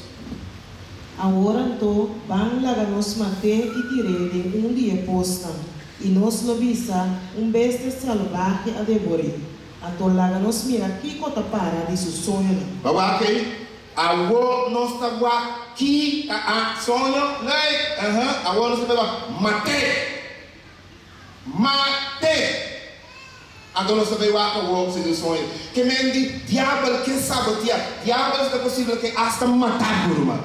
Awor anto, ban laga nos mat'é i tir'é den un di e posnan, i nos lo bisa, Un bestia salbahe a devor'é. Anto laga nos mira kiko ta para di su soñonan. Ba wak ei, awor nos ta wak ki ta a soño, nee, aha, awor nos ta bai wak mat'é. Mat'é! Anto nos ta bay wak awor si su soño. Ke men di diabel ke sabotea. Diabel si ta posibel ke hasta mata bo ruman.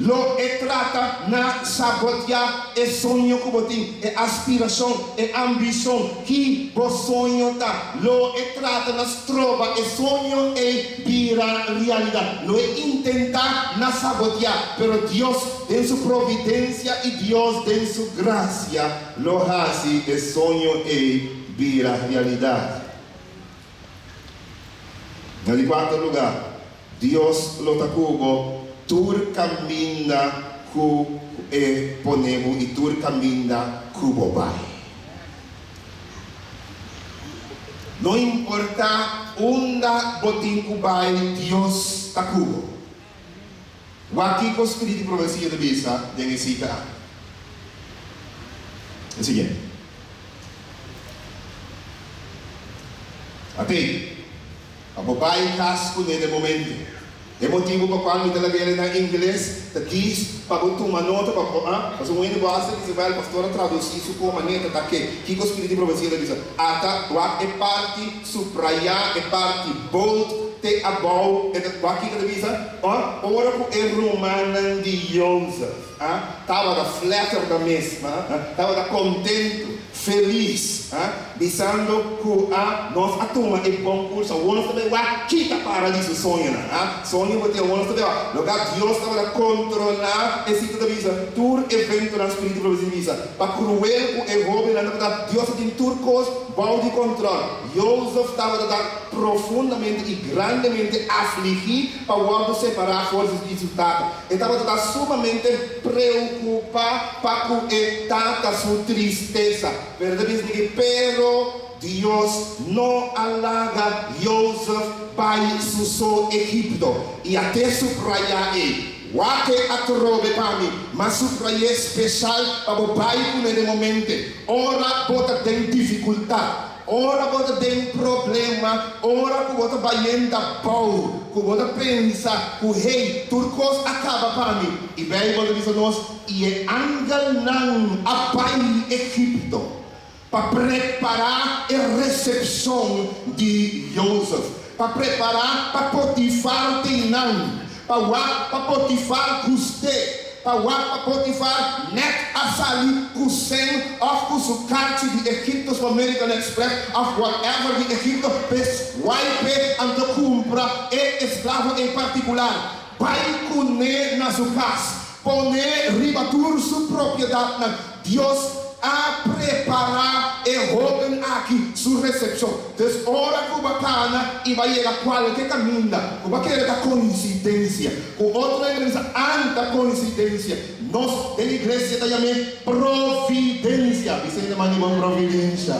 Lo e trata na sabotea e soño ku bo tin, e aspirashon, e ambishon ki bo soño ta. Lo e trata na stroba e soño ei bira realidat. Lo e intenta na sabotea, pero Dios Den su providencia y Dios den su gracia lo haci e soño ey bira realidad. Na di cuarto lugar, Dios lo ta cu bo tur caminda cu e pone bo y tur caminda cu bo bay. No importa unda bo tin cu bay, Dios ta cu bo. Wak kiko Spirit di Profesia ta bisa den e sita aki. E siguiente. Atei, pa bo bai kas kuné den momento. E motibu pa kual mi ta laga el na ingles ta djis pa bo tuma nota pa bo, ah, pasobra un hende bo hasta bisa, Well, pastor a tradusí su kon manera ta ke. Kiko Spirit di Profesia ta bisa? Ata, wak e parti suprayá, e parti bold, Te abou e ta wak kiko ta bisa? Ora ora ku e rumannan di Jozef a tabata flatter nan mes, a tabata kontentu, felis, a bisando ku a nos a tuma e bon kurso, awor nos ta bai wak kita para di su soñonan, a soño bo tin awor nos ta bai wak. Loke Dios tabata kontrolá e sita ta bisa tur eventonan spiritu profesia ta bisa pa kruel ku e hobennan tabata Dios ta tin tur kos bou di kontrol. Jozef tabata ta profundamente i grandemente afligí pa wòrdu separá for di su tata. E tabata ta sumamente preokupá pa ku e tata su tristesa. Pero ta bisa di pero Dios no a laga Jozef bai su so Egipto i a te subrayá ei. Wak e atrobe pa mi, m'a subray'é speshal pa bo bai kuné den momente ora bo ta den difikultat. Ora bo ta den problema, ora ku bo ta bayenta bou, ku bo ta pensa ku hey, tur kos a kaba pa mi. I Beibel ta bisa nos, I e angelnan a bai Egipto pa prepará e resepshon di Jozef, pa prepará pa Potifar tin nan, pa wak pa Potifar gust'é. Pa wak pa Potifar nèt a sali ku sèn òf ku su karchi di Egipto, su American Express òf whatever di Egipto, p'e swipe anto kumpra e esklavo en partikular. Bai kuné na su kas. Pon'é riba tur su propiedatnan. Dios a prepará e hóben aki su resepshon. Dus ora ku bo a kana i bo a yega kualke kaminda ku bo a kere ta koinsidensia, ku otro hende ta bisa an ta koinsidensia, nos den iglesia ta yam'é providensia. Bisa hende man di bo providensia.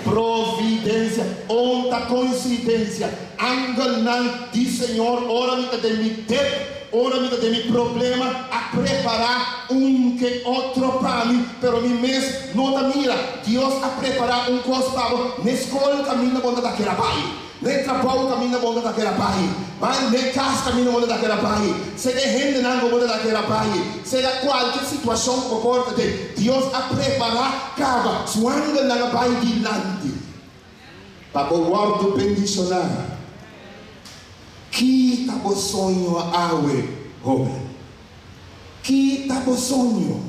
Providensia. On ta koinsidensia. Angelnan di Señor ora mi ta den mi dep. Ora mi ta den mi problema, a prepará un ke otro pa mi, pero mi mes no ta mira. Dios a prepará un kos pa bo n'e skol kaminda bo no ta keda bai, n'e trabou kaminda bo no ta keda bai, bai n'e kas kaminda bo no ta keda bai, sea e hendenan ku bo no ta keda bai, sea kualke situashon ku bo por ta den. Dios a prepará kaba, su angelnan a bai dilanti pa bo wòrdu bendishoná. Ki ta bo soño awe, hóben? Ki ta bo soño?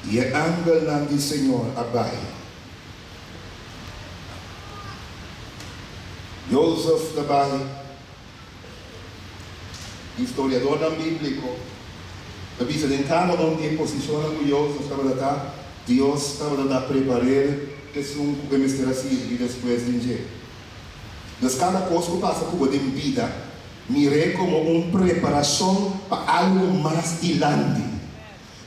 I e angelnan di Señor a bai. Jozef ta bai. Historiadornan bíbliko ta bisa den kada un di e posishonnan ku Jozef tabata ta, Dios tabata ta prepar'el esun ku e mester a sirbi despues den dje. Dus kada kos ku pasa ku bo den bida, mir'é komo un preparashon pa algu mas dilanti.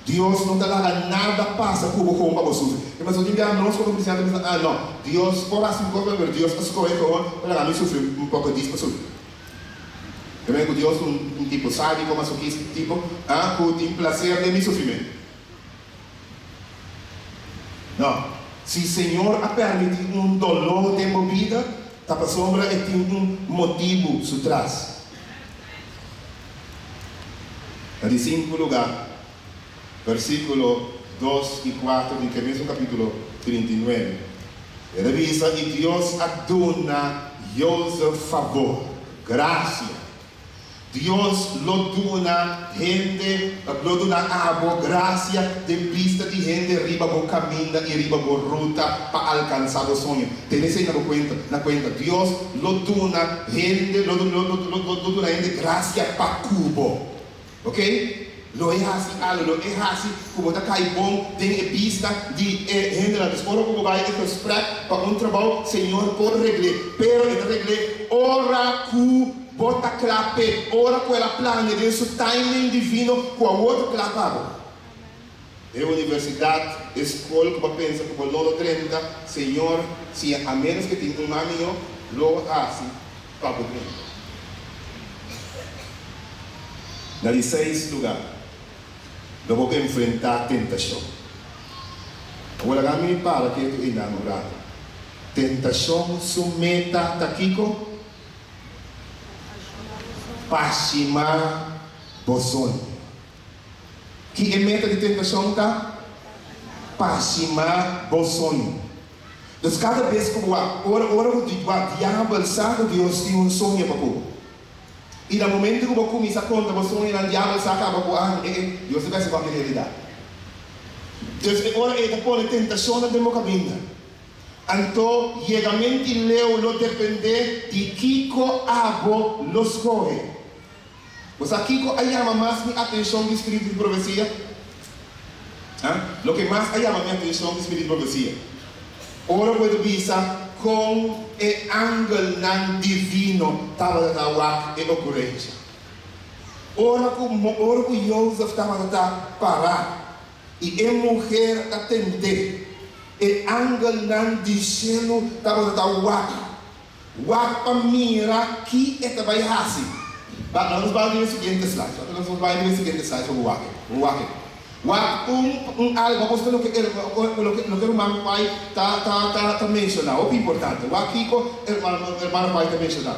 Dios no ta laga nada pasa ku bo kon pa bo sufri. E pasobra tin bia nos komo kristian ta pensa, ah no, Dios por hasi un kos pa mi, pero Dios a skohe komo pa laga mi sufri un poko dis pa sufri. Ta mira ku Dios ta un tipo sádico, masoquista, tipo ah ku tin plaser den mi sufrimentu. No, si Señor a permiti un doló den bo bida, ta pasobra e tin un motibu su tras. Na di sinku lugá, versíkulo dos i kuater di ke mesun kapítulo 39, e ta bisa, I Dios a duna Jozef fabor, grasia. Dios lo duna hende, lo duna abo grasia den bista di hende riba bo kaminda i riba bo ruta pa alkansá bo soño. Tene esei na bo kuenta, na kuenta. Dios lo duna hende, lo lo lo lo duna hende grasia pa ku bo. Ok? Lo e hasi algu, lo e hasi ku bo ta kai bon den e bista di e hendenan. Dus ora ku bo bai e gesprek pa un trabou, Señor por regl'é. Pero e ta regl'é ora ku bo ta kla p'e, ora ku el a plania den su timing divino ku awor ta kla pa bo. E universidat, e skol ku bo a pensa ku bo no lo drenta, Señor, si a ménos ke tin un man mihó, lo hasi pa bo drenta. Na di seis lugá, lo bo enfrentá tentashon. Awor laga mi para ketu einan un ratu. Tentashon su meta ta kiko? Pashimá bo soño. Ki e meta di tentashon ta? Pashimá bo soño. Dus kada bes ku bo wak, ora ora ku di wak diabel sa ku Dios tin un soño pa ku bo. I na momento ku bo kuminsá konta bo soñonan diabel sa kaba ku ah e e Dios ta bese ku aki realidat. Dus e ora ei ta pone tentashonnan den bo kaminda. Anto yegamenti leu lo dependé di kiko abo lo skohe. Bo sa kiko a yama mas mi atenshon di spiritu di profesia? Ha? Loke mas a yama mi atenshon di spiritu di profesia? Ora bo ta bisa kon e angelnan divino tabata ta wak e okurensha. Ora ku ora ku Jozef tabata ta pará i e muher ta tent'é, e angelnan di shelu tabata ta wak. Wak pa mira ki e ta bai hasi. Ba, laga nos bai riba e siguiente slide. Laga nos bai riba e siguiente slide pa bo wak e. Bo wak e. Wak un, un algu, bo gusta loke e, loke, loke ruman Pai ta, ta, ta, ta menshoná. Hopi importante. Wak kiko hermano, hermano Pai ta menshoná.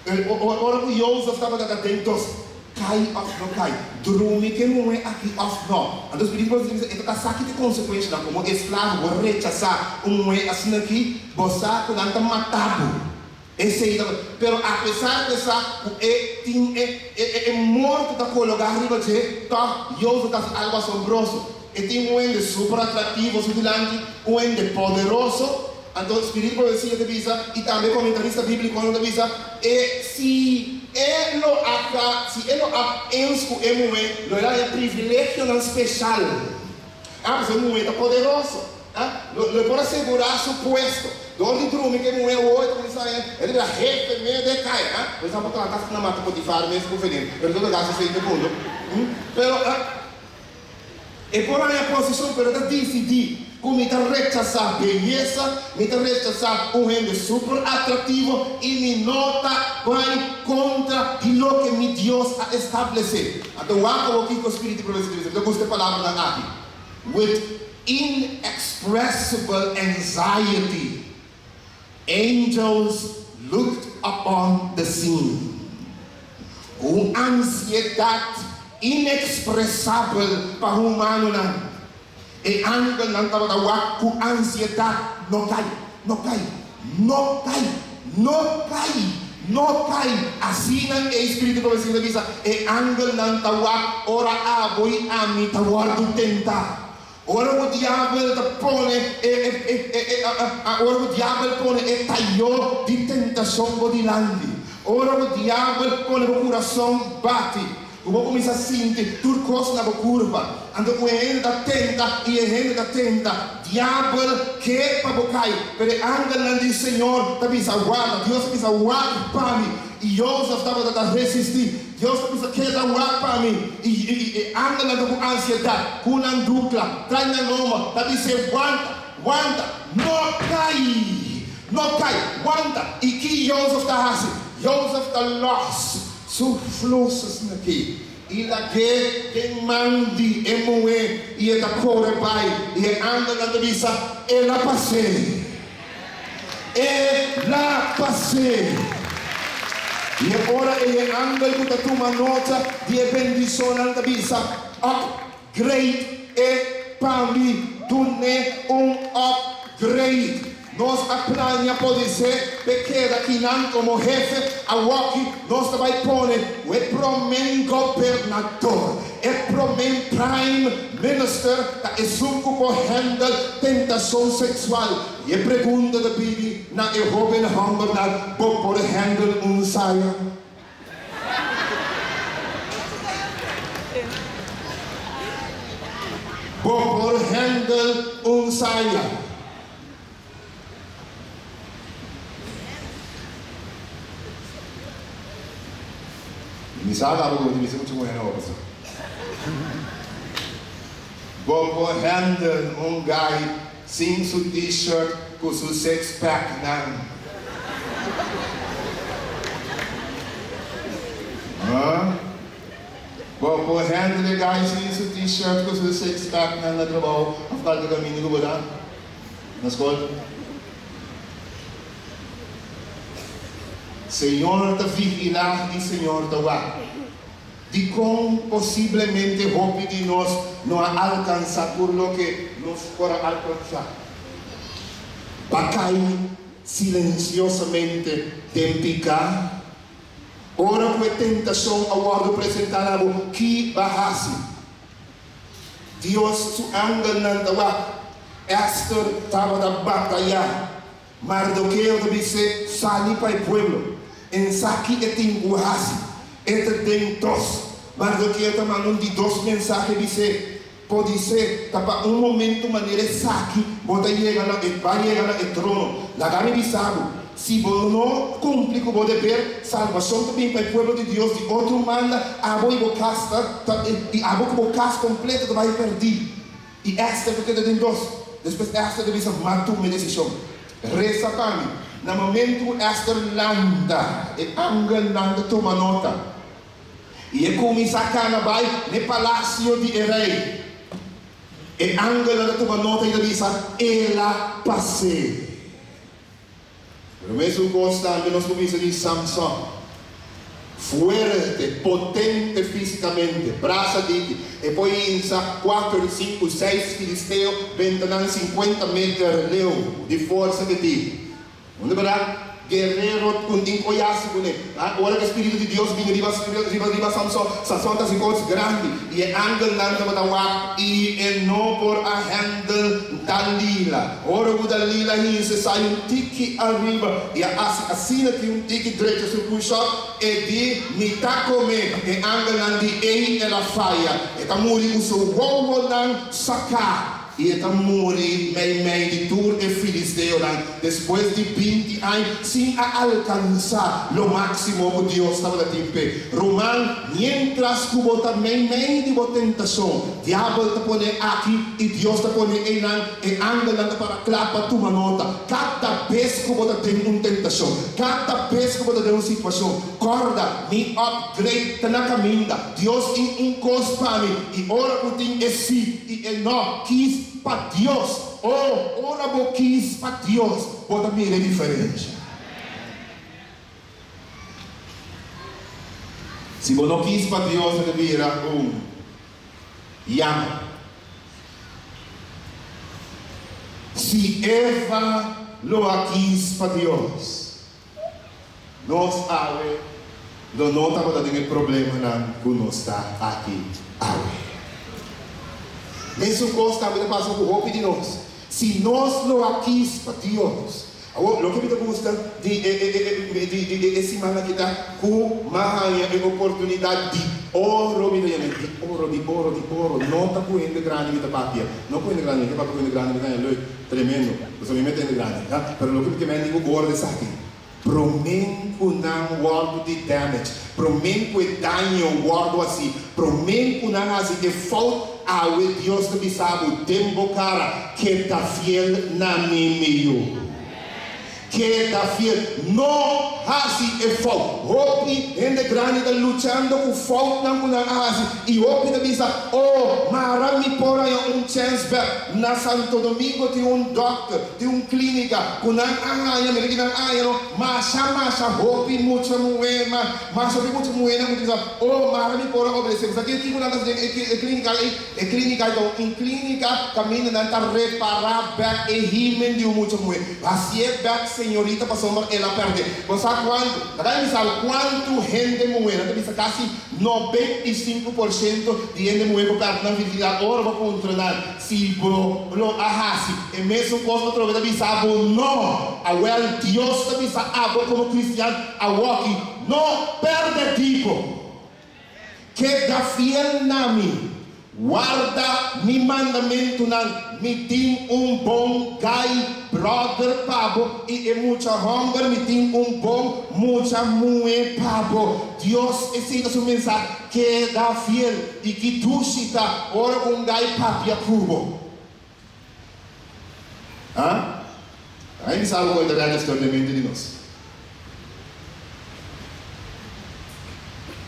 E, ora ku Jozef tabata ta den dos, kai òf no kai, drumi ku e muhé aki òf no. Anto Spiritu Santu ta bisa, e ta sa ki ta e konsekuenshanan komo esklavo, bo rechasá un muhé asina aki, bo sa ku nan ta mata bo. Esei ta, pero apesar ku e sa ku e tin e e e morto ta kologá riba dje, tòg Jozef ta hasi algu asombroso. E tin un hende super atraktivo su dilanti, un hende poderoso. Anto Spiritu Profesia ta bisa, i tambe komentarista bíblikonan ta bisa, e si e lo a ka, si e lo a eens ku e muhé, lo el a haña privilegionan speshal. Ah, pasobra e muhé ta poderoso. Ah, lo, lo e por a segurá su puesto. Dor di drumi ku e muhé awor, e ta kuminsá haña, e ta bira hefe medio e kaya. Ah, por esaki por trata na mata Potifar mes ku veneno, pero en todo kaso esei ta punto. Pero, ah. E por haña posishon pero ta disidí ku mi ta rechasá beyesa, mi ta rechasá un hende super atraktivo i mi no ta bai kontra di loke mi Dios a establesé. Anto wak awor kiko Spiritu Profesia ta bisa. Mi ta gusta e palabranan aki, With inexpressible anxiety, angels looked upon the scene. Ku un ansiedat inexpresabel pa humanonan, e angelnan tabata wak ku ansiedat, No kai! No kai! No kai! No kai! No kai! Asina e Spiritu Profesia ta bisa, e angelnan ta wak ora abo i ami ta wòrdu tentá. Ora ku diabel ta pone e ora ku diabel pone e tayó di tentashon bo dilanti, ora ku diabel pone bo kurason bati, ku bo kuminsá sinti tur kos na bo kurpa, anto ku e hende ta tenta i e hende ta tenta, diabel ke pa bo kai, pero e angelnan di Señor ta bisa warda, Dios ta bisa wak pa mi, i Jozef tabata ta resistí. Dios ta bisa, Keda wak pa mi. I e angelnan ta ku ansiedat, ku nan dukla, trai nan lomba, ta bis'é, Wanta, wanta, no kai, no kai, wanta. I ki Jozef ta hasi? Jozef ta lòs su flusesnan aki i lag'é den man di e muhé, i e ta kore bai. I e angelnan ta bisa, El a pas'é. E la pas'é. I e ora ei e angel ku ta tuma nota di e bendishonnan ta bisa, Upgrade e pa mi, dun'é un upgrade. Nos a plania podisé p'e keda kinan komo hefe, awoki nos ta bai pone ku e promé gobernador, e promé prime minister ta esun ku por handle tentashon seksual. I e pregunta ta bini na e hoben hombernan, Bo por handle un saya? Bo por handle un saya? Mi sa caba cu bo ta bisa mucha muher awor, pastor. Bo por handle un guy Sin su t-shirt ku su six pack nan. Huh? Bo por handle e guy sin su t-shirt ku su six pack nan na trabou of kalke kaminda ku bo ta? Na skol? Señor ta vigilá i Señor ta wak. Dikon posiblemente hopi di nos no a alkansá tur loke nos por a alkansá? Pa kai silensiosamente den piká? Ora ku e tentashon a wòrdu presentá na bo, ki ba hasi? Dios su angelnan ta wak. Èster tabata batayá. Mardokeo ta bis'é, Sali pa e pueblo. En sa ki e tin ku hasi. E ta den tos. Mardokeo ta manda un di dos mensahe bis'é, Podisé ta pa un momentu manera esaki bo ta yega na e ba yega na e trono. Laga mi bisa bo, si bo no kumpli ku bo deber, salbashon ta bin pa e pueblo di Dios di otro manda, abo i bo kas ta ta i abo ku bo kas kompleto ta bai pèrdí. I Ester ta keda den dos. Despues Ester ta bisa, M'a tuma e desishon. Resa pa mi. Na momentu ku Ester lanta, e angelnan ta tuma nota. I e kuminsá kana bai n'e palasio di e rei. E angelnan ta tuma nota i ta bisa, El a pas'é. Pero mesun kos tambe nos por bisa di Samson. Fuerte, potente físikamente, brasa diki, e por hinsa kuater, sinku, seis filisteo benta nan sinkuenta meter leu di forsa ke tin. Unda bèrdat? Guerrero ku tin koyasi kuné. Ora ku e Spiritu di Dios bini riba riba riba Samson, Samson ta hasi kos grandi, i e angelnan tabata wak i e no por a hèndel Dalila. Ora ku Dalila hinse sai un tiki ariba i a hasi asina ki un tiki drecha su pushòp, e di, Mi ta kome. E angelnan di, Ei el a faya. E ta muri ku su wowonan saká. I e ta muri meimei di tur e filisteonan despues di 20 aña sin a alkansá lo máksimo ku Dios tabata tin p'e. Ruman, miéntras ku bo ta meimei di bo tentashon, Diabel ta pone aki i Dios ta pone einan, e angelnan ta para kla pa tuma nota. Kada bes ku bo ta den un tentashon, kada bes ku bo ta den un situashon, kòrda, mi upgrade ta na kaminda. Dios tin un kos pa mi, i ora ku tin e sí i e nò, kis pa Dios. Oh, ora bo kis pa Dios, bo ta mira e diferensha. Si bo no kis pa Dios, e ta bira un yama. Si Eva lo a kis pa Dios, Nos awe lo no tabata den e problemanan ku nos ta aki awe. Mesun kos tambe ta pasa ku hopi di nos. Si nos lo a kis pa Dios. Awor, loke mi ta gusta di e e siman aki ta ku m'a haña e oportunidat di oro, mi ta yama di oro, di oro, di oro. No ta ku hende grandi mi ta papia. No ku hende grandi, mi ke papia ku hende grandi mi ta haña leuk. Tremendo. Pasobra mi mete hende grandi, ha? Pero loke mi ke men di ku ora di esaki, promé ku nan wòrdu di damage, promé ku e daño wòrdu hasi, promé ku nan hasi e fout, awe Dios ta bisa bo den bo kara, Keda fiel na mi, mi yu. Keda fiel. No hasi e fout. Hopi hende grandi ta luchando ku foutnan ku nan a hasi i hopi ta bisa, Oh, mara mi por haña un chèns bèk. Na Santo Domingo tin un dòkter, tin un klínika ku nan a haña, mira ki nan a haña no, masha masha hopi mucha muhé, ma masha hopi mucha muhénan ku ta bisa, Oh, mara mi por a obedesé. Bo sa kiko nan ta hasi den e klínika ei? E klínika ei ta un klínika kaminda nan ta repará bèk e himen di un mucha muhé. Hasié bèk señorita pasobra el a pèrdè. Bo sa kuantu? Laga mi bisa bo kuantu hende muhé, nan ta bisa kasi 95% di hende muhé ku pèrdè nan virginidat ora bo puntra nan si bo lo a hasi e mesun kos atrobe ta bisa bo no. Awèl Dios ta bisa abo komo kristian awoki, no pèrdè tipo. Keda fiel na mi, warda mi mandamentunan, mi tin un bon guy brother pa bo i e mucha homber mi tin un bon mucha muhe pa bo. Dios esei ta su mensahe, keda fiel. I ki dushi ta ora un guy papia ku bo. Ha? Ai mi sa bo ta register den mente di nos.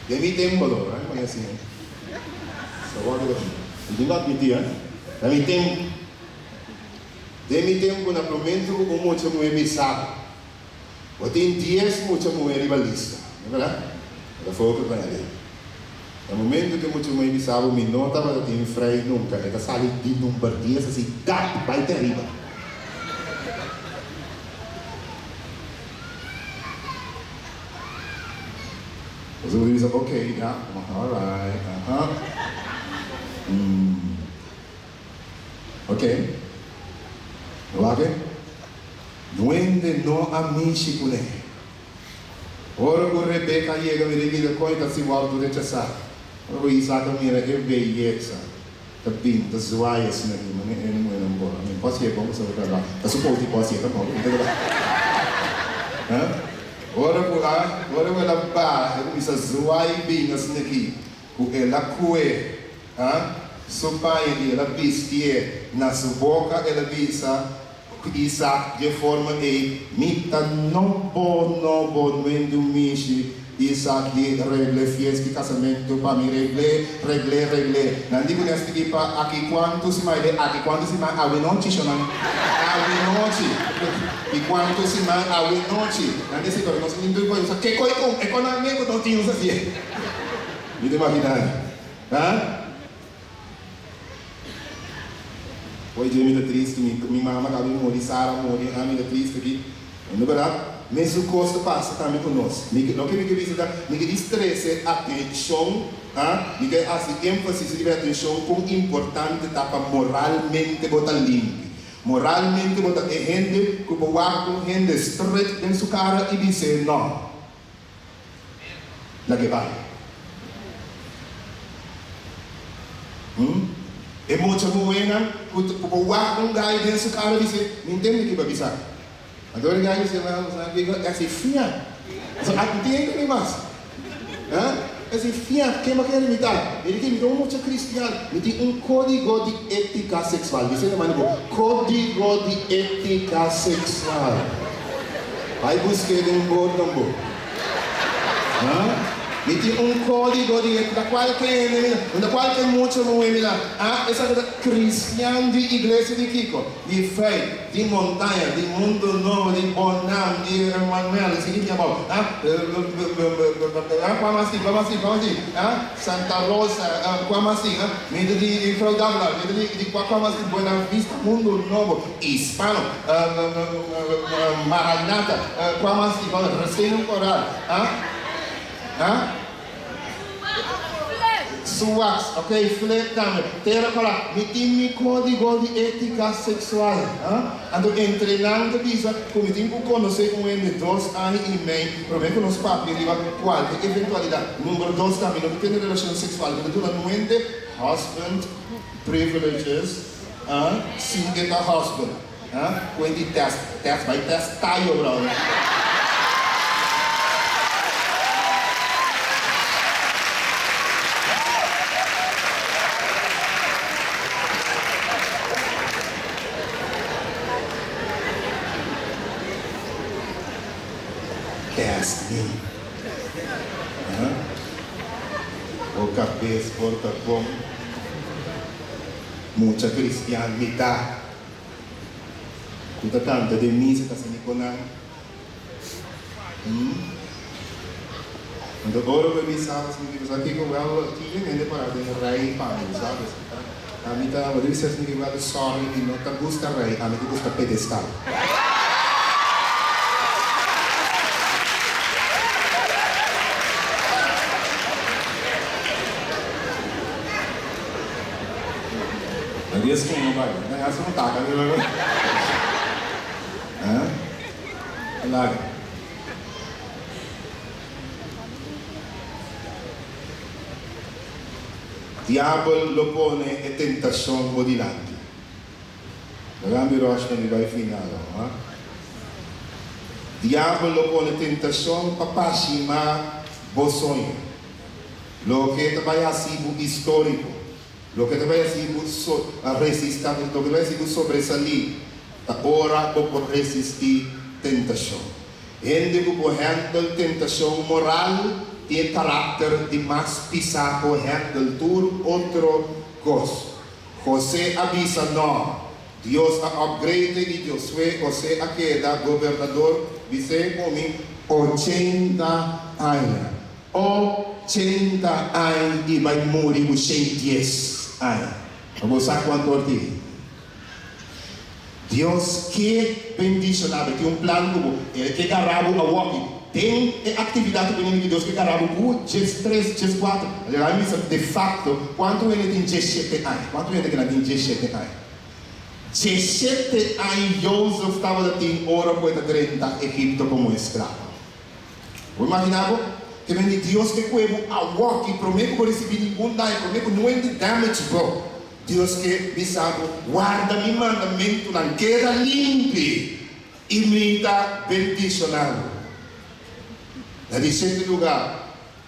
Den mi tempo lo, ai mi asina. So wak lo. Mi tin ku admiti, ha? Den mi tempo. Den mi tempo na promento ku un mucha muhe bisa bo tin 10 mucha muhe riba lista, no berdad? Ta foke pa na lei. Na momento ku e mucha muhé bisa bo mi no tabata tin frei nunka, e ta sali di number 10 asi dap bai te ariba. Boso por bisa ok, ya, alright, aha, mm, ok, wak e, duende no a mishi kuné. Ora ku Rebeka a yega mira e bida kon e ta si wòrdu rechasá. Ora ku Isak a mira e beyesa ta bin ta zwaai asina aki, mane e muhénan bo. Mi por hasié bon pasobra ta ta supos di por hasié tampoko, no ta verdad? Ha? Ora ku a ora ku el a baha e kuminsá zwaai bin asina aki ku el a kue ha su paña i el a bistié na su boka el a bisa, Ku Isaac dje forma ei, Mi ta no bo no bo nuendu mishi, Isaac di regle fies di casamentu pa mi regle, regle, regle. Nan di ku nes pidi pa aki kuantu siman e aki kuantu siman awe nochi shonan, awe nochi, di kuantu siman awe nochi. Nan di si pero nos tin tur koe, ke koe kon e konan me ku no tin nos hasie. Mi ta imagina, ha? Oye dje mi ta triste, mi mi mama kaba di muri, Sara a muri, ah mi ta triste aki. No berdad? Mesun kos ta pasa tambe ku nos. Mi ke, loke mi ke bisa ta, mi ke dis trese atenshon, ha, mi ke hasi énfasis riba e atenshon kon importante ta pa moralmente bo ta limpi. Moralmente bo ta e hende ku por wak un hende stret den su kara i bis'é nò. Lag'é bai. Hm? E mucha muhénan ku ku por wak un gai den su kara i bis'é, Mi ntende ki bo a bisa. Anto e gai bis'é, Wèl, bo sa kiko? E hasi fiat. Pasobra aki no tin hende ni mas. Ha? E hasi fiat. Ken bo kere mi ta? Mi di ki mi ta un mucha kristian. Mi tin un kódigo di étika seksual. Bis'é na manda bo, Kódigo di étika seksual. Bai busk'é den bordan bo. Ha? Mi tin un kódigo di étika. Kualke hende mi ta, unda kualke mucha muhé mi ta, ah, esaki ta kristian di iglesia di kiko? Di Fei, di Montaña, di Mundo Nobo, di Bonam, di Emmanuel, di sigui abou, ah, kua mas tin, kua mas tin, kua mas tin, ah, Santa Rosa, kua mas tin, ah, mi ta di Frau Davila, mi ta di kua kua mas tin, Buena Vista, Mundo Nobo, Hispano, Maranata, kua mas tin, kua mas, Raceno Coral, ah, ah. Suwax, ok, flip tambe. Tera para, mi tin mi kódigo di étika seksual, ha? Anto entre nan ta bisa ku mi tin ku konosé un hende dos aña i mei promé ku nos papia riba kualke eventualidat. Number dos ta, mi no ta tene relashon seksual ku ta duna nuente husband privileges, ha? Sin e ta husband, ha? Kuenti test, test, bai test tayo, brother. Test mi. Ha? Bo kabes por ta bon. Mucha cristian mi ta cu ta canta den misa ta sini con nan. Hmm. Anto ora cu e bisa mi di bisa kico wel tin hende para den rij pa mi sabes. Ami ta bo debe ser mi wel sorry mi no ta busca rij ami ta busca pedestal. Na dies ku no bai. Na hasi un taka di luego. Ha? Laga. Diabel lo pone e tentashon bo dilanti. Laga mi rush pa mi bai final awo, ha? Diabel lo pone tentashon pa pashima bo soño. Loke ta bai hasi bo istoriko, loke ta bai hasi bo resista, loke ta bai hasi bo sobresalí, ta ora bo por resistí tentashon. Hende ku por hèndel tentashon moral tin e karakter di mas pisá ku hèndel tur otro kos. José a bisa nò. Dios a upgrade i Josué José a keda gobernador bis'é ku mi 80 aña. 80 aña i bai muri ku 110 aña. Bo sa kuantu or tin? Dios ke bendishoná bo. E tin un plan ku bo. E ke gara bo awoki. Den e aktividat ku bo di Dios ke gara bo ku 13, 14. Laga mi bisa de fakto kuantu hende tin 17 aña. Kuantu hende kila tin 17 aña? 17 aña Jozef tabata tin ora ku e ta drenta Egipto komo esklabo. Bo imaginá bo? Ke men di Dios ke kue bo awoki promé ku bo risibí ningun daño, promé ku no hende damage bo. Dios ke bisa bo, Warda mi mandamentunan, keda limpi, i mi ta bendishoná bo. Na di shete lugá,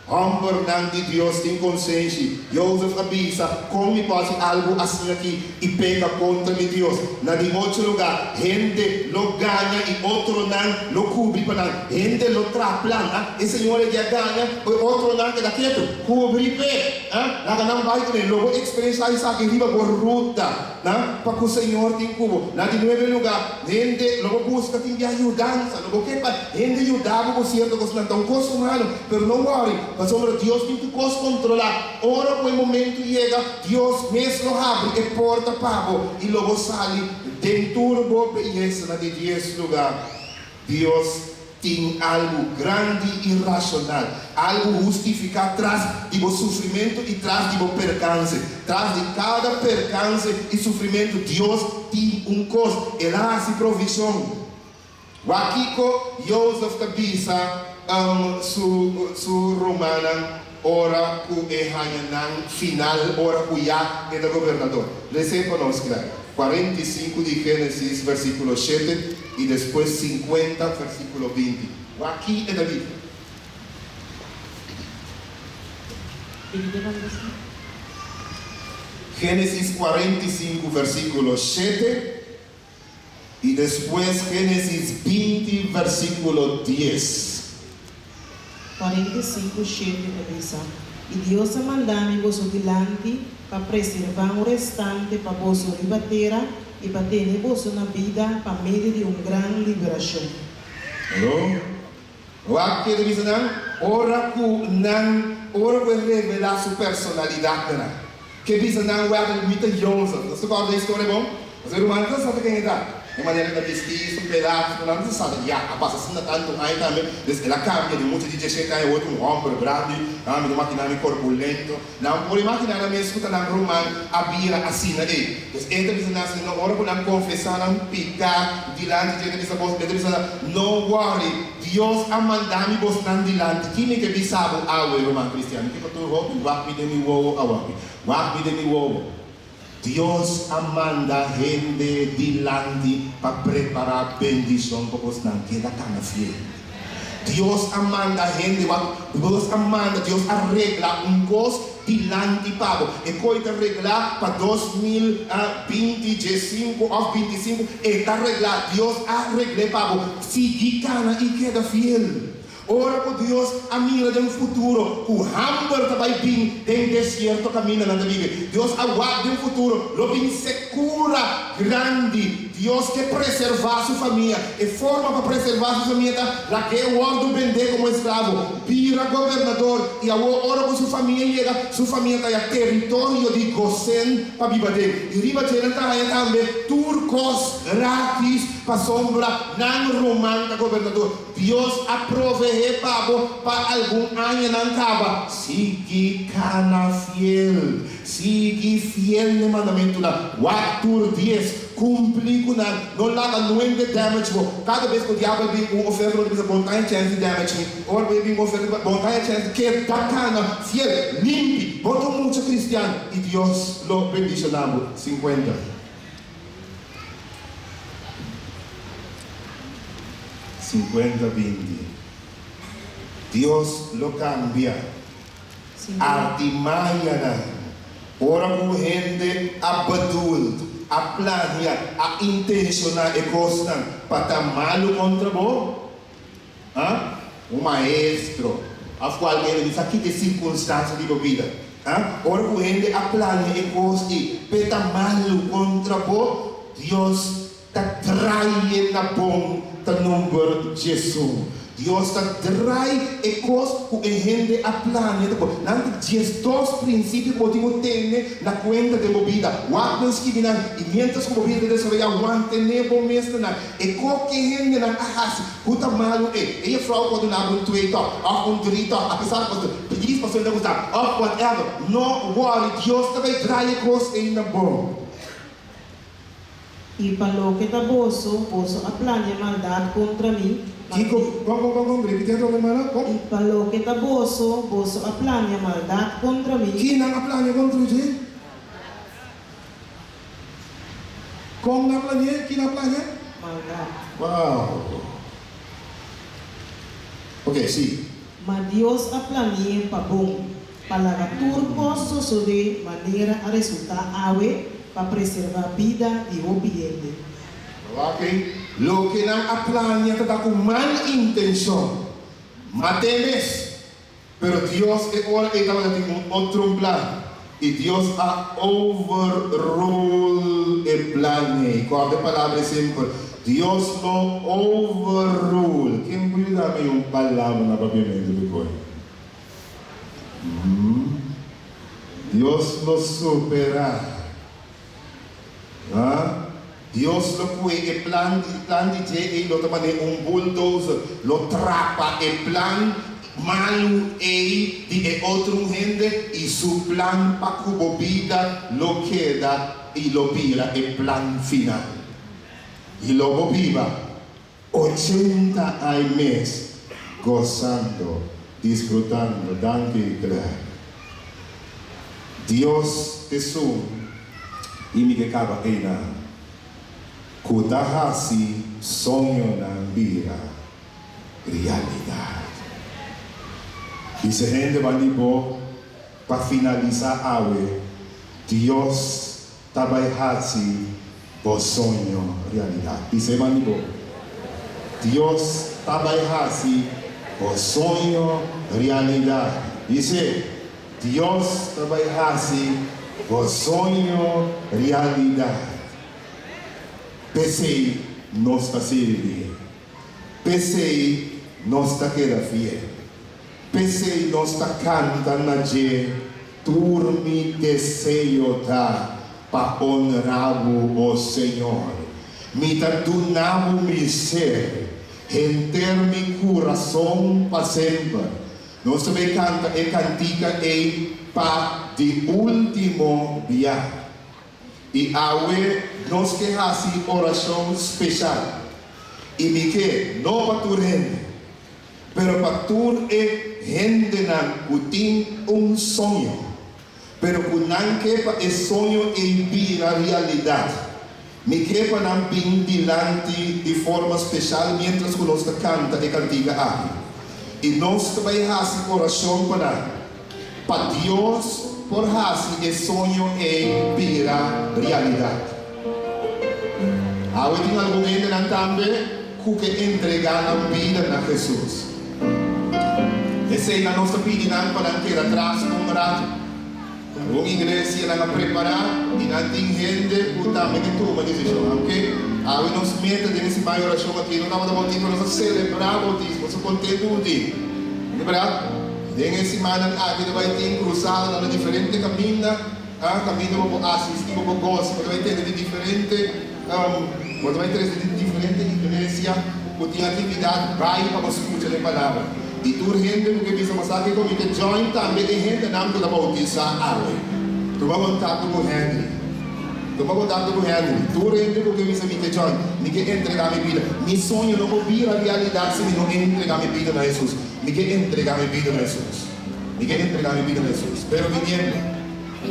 Hòmbernan di Dios tin konsenshi. Jozef a bisa, Kon mi por hasi algu asina aki i peka kontra mi Dios? Na di ocho lugá, hende lo gaña i otronan lo kubri pa nan. Hende lo traha plan. A E señor ei a gaña, e otronan keda ketu. Kubri p'e. A Laga nan bai kuné. Lo bo eksperenshá esaki riba bo ruta. Na Pa ku Señor tin ku bo. Na di nuebe lugá, hende lo bo buska tin bia yudansa. Lo bo ke pa hende yuda bo ku sierto kosnan. Ta un kos humano, pero no wòri, pasobra Dios tin tur kos kontrolá. Ora ku e momentu yega, Dios mes lo habri e porta pa bo i lo bo sali den tur bo beyesa. Na di dies lugá, Dios. Tin algu grandi i rashonal, algu hustifiká tras di bo sufrimentu i tras di bo perkanse. Tras di kada perkanse i sufrimentu, Dios tin un kos. El a hasi provishon. Wak kiko Jozef ta bisa su su rumannan ora ku e haña nan final ora ku ya e ta gobernador. Les'é pa nos, Claire. 45 di Génesis, versíkulo shete i despues 50, versíkulo 20. Wak ki e ta bisa. Génesis 45, versíkulo shete. I despues Génesis 20 versíkulo 10. 45, shete ta bisa, I Dios a manda mi boso dilanti pa preservá un restante pa boso riba tera i pa tene boso na bida pa medio di un gran liberashon. Haló? Wak ke ta bisa nan ora ku nan ora ku e revelá su personalidat na nan. Ke bisa nan wèk mi ta Jozef. Nos ta kòrda e historia bon? Pasobra e rumannan ta sa ta ken e ta. E manera e ta bistí, su pelá, su nan ta sa ta ya a pasa asina tantu aña tambe. Des el a kambia di un mucha di diesshete aña awor ta un hòmber grandi. Mi ta makiná mi korpulento. Nan por imaginá nan mes ku ta nan ruman a bira asina ei. Pues e ta bisa nan asina, ora ku nan konfesá nan piká dilanti dje, e ta bisa bos, e ta bisa nan, No wòri, Dios a manda mi bosnan dilanti. Ki mi ke bisa bo awe, ruman kristian? Mi ke pa tur hopi wak mi den mi wowo awoki. Wak mi den mi wowo. Dios a manda hende dilanti pa prepará bendishon pa bosnan keda kana fiel. Dios a manda hende wak, Dios a manda, Dios a regla un kos dilanti pa bo. E koi ta reglá pa 2020, 15 òf 25, e ta reglá, Dios a regl'é pa bo. Sigui kana i keda fiel. Ora ku Dios a mira den futuro ku hamber ta bai bin den desierto kaminda nan ta bibi, Dios a wak den futuro lo bin sekura grandi. Dios ke preservá su famia. E forma pa preservá su famia ta lag'é wòrdu bendé komo esklabo, bira gobernador, i awor ora ku su famia yega, su famia ta haña teritorio di Gosen pa biba den. I riba dje nan ta haña tambe tur kos grátis pasobra nan ruman ta gobernador. Dios a proveé pa bo pa algun añanan kaba. Sigui kana fiel. Sigui fiel n'e mandamentunan. Wak tur dies. Kumpli ku nan. No laga nuende damage bo. Kada bes ku diabel bin ku un oferta bo ta bisa, Bon ta haña chèns di damage mi. Ora bo bin ku un oferta, Bon ta haña chèns di. Keda kana fiel, limpi. Bo ta un mucha kristian i Dios lo bendishoná bo. 50. 50 20 Dios lo kambia artimañanan ora ku hende a bedoeld, a plania, a intenshoná e kosnan pa ta malu kontra bo. Ha? Un maestro of kualke hende di sa ki ta e sirkunstansia di bo bida. Ha? Ora ku hende a plania e kos ei p'e ta malu kontra bo, Dios ta draie na bon ta nomber Jesu. Dios ta drai e kos ku e hende a plania ta bo. Nan ta 12 prinsipio ku bo tin ku tene na kuenta den bo bida. Wak nan skibi nan i miéntras ku bo bida ta desaroyá, wantene bo mes na nan. E kos ke hendenan a hasi ku ta malu e e jefrouw por duna bo un twee tok of un drie tok apesar ku bo djis pasobra ta gusta of whatever no worry Dios ta bay draai e kos ei na bon. I pa loke ta boso, boso a plania maldat kontra mi, ma Kiko? Kon kon kon kon ripiti atrobe hermana kon. I pa loke ta boso, boso a plania maldat kontra mi. Ki nan a plania kontra dje? Kon nan plani'é? Ki nan plani'é? Maldat. Wow! Ok, si. Ma Dios a plani'é pa bon, pa laga tur kos sosodé manera a resultá awe, pa preservá bida di hopi hende. Ok, loke nan a plania ta ta ku mal intenshon. Mat'é mes. Pero Dios e ora ei tabata tin un otro un plan, i Dios a overrule e plan ei. Kòrda e palabra ei semper, Dios lo overrule. Ken por yuda mi un palabra na papiamentu di koe? Dios lo superá. Ha? Dios lo kue e plan plan di dje ei lo ta manera un bulldozer, lo trapa e plan malu ei di e otro hende i su plan pa ku bo bida lo keda i lo bira e plan final. I lo bo biba 80 aña mes gosando, disfrutando. Danki, Claire. Dios ta esun i mi ke kaba einan. Ku ta hasi soñonan bira realidat. Bisa hende band'i bo pa finalisá awe, Dios ta bai hasi bo soño realidat. Bisa band'i bo, Dios ta bai hasi bo soño realidat. Bisa, Dios ta bai hasi bo soño realidat. P'esei nos ta sirbi. P'esei nos ta keda fiel. P'esei nos ta kanta na dje, Tur mi deseo ta pa onra bo, o Señor. Mi ta duna bo mi ser, henter mi kurason pa semper. Nos ta bai kanta e kantika ei pa di último bia. I awe nos ke hasi orashon speshal. I mi ke, no pa tur hende, pero pa tur e hendenan ku tin un soño, pero ku nan ke pa e soño ei bira realidat. Mi ke pa nan bin dilanti di forma speshal miéntras ku nos ta kanta e kantika aki. I nos ta bai hasi orashon pa nan. Pa Dios por hasi e soño ei bira realidat. Awe tin algun hendenan tambe ku ke entregá nan bida na Hesus. Esei nan nos ta pidi nan pa nan keda tras un ratu. Algun iglesianan a prepará i nan tin hende ku tambe ke tuma desishon. Aunke awe nos meta den e siman di orashon aki no tabata boutismo, nos a selebrá boutismo, nos ta kontentu ku tin. Bèrdat? Den e simannan aki ta bai tin krusadanan na diferente kaminda, kaminda bo por asistí, bo por gosa, bo ta bai tende di diferente, bo ta bai trese di diferente iglesia ku tin aktividat, bai pa bo skucha den palabra. I tur hende ku ke bisa bo sa kiko mi ke join tambe e hendenan ku ta boutisá awe. Tuma kontakto ku Henry. Tuma kontakto ku Henry. Tur hende ku ke bisa mi ke join, mi ke entregá mi bida. Mi soño no por bira realidat si mi no entregá mi bida na Hesus. Mi ke entregá mi bida na Hesus. Mi ke entregá mi bida na Hesus. Pero viniendo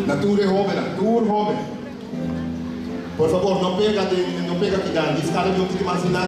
na tur e hóbennan, tur hóben, por fabor no pega den, no pega kinan, diskada di un tiki mas dilanti.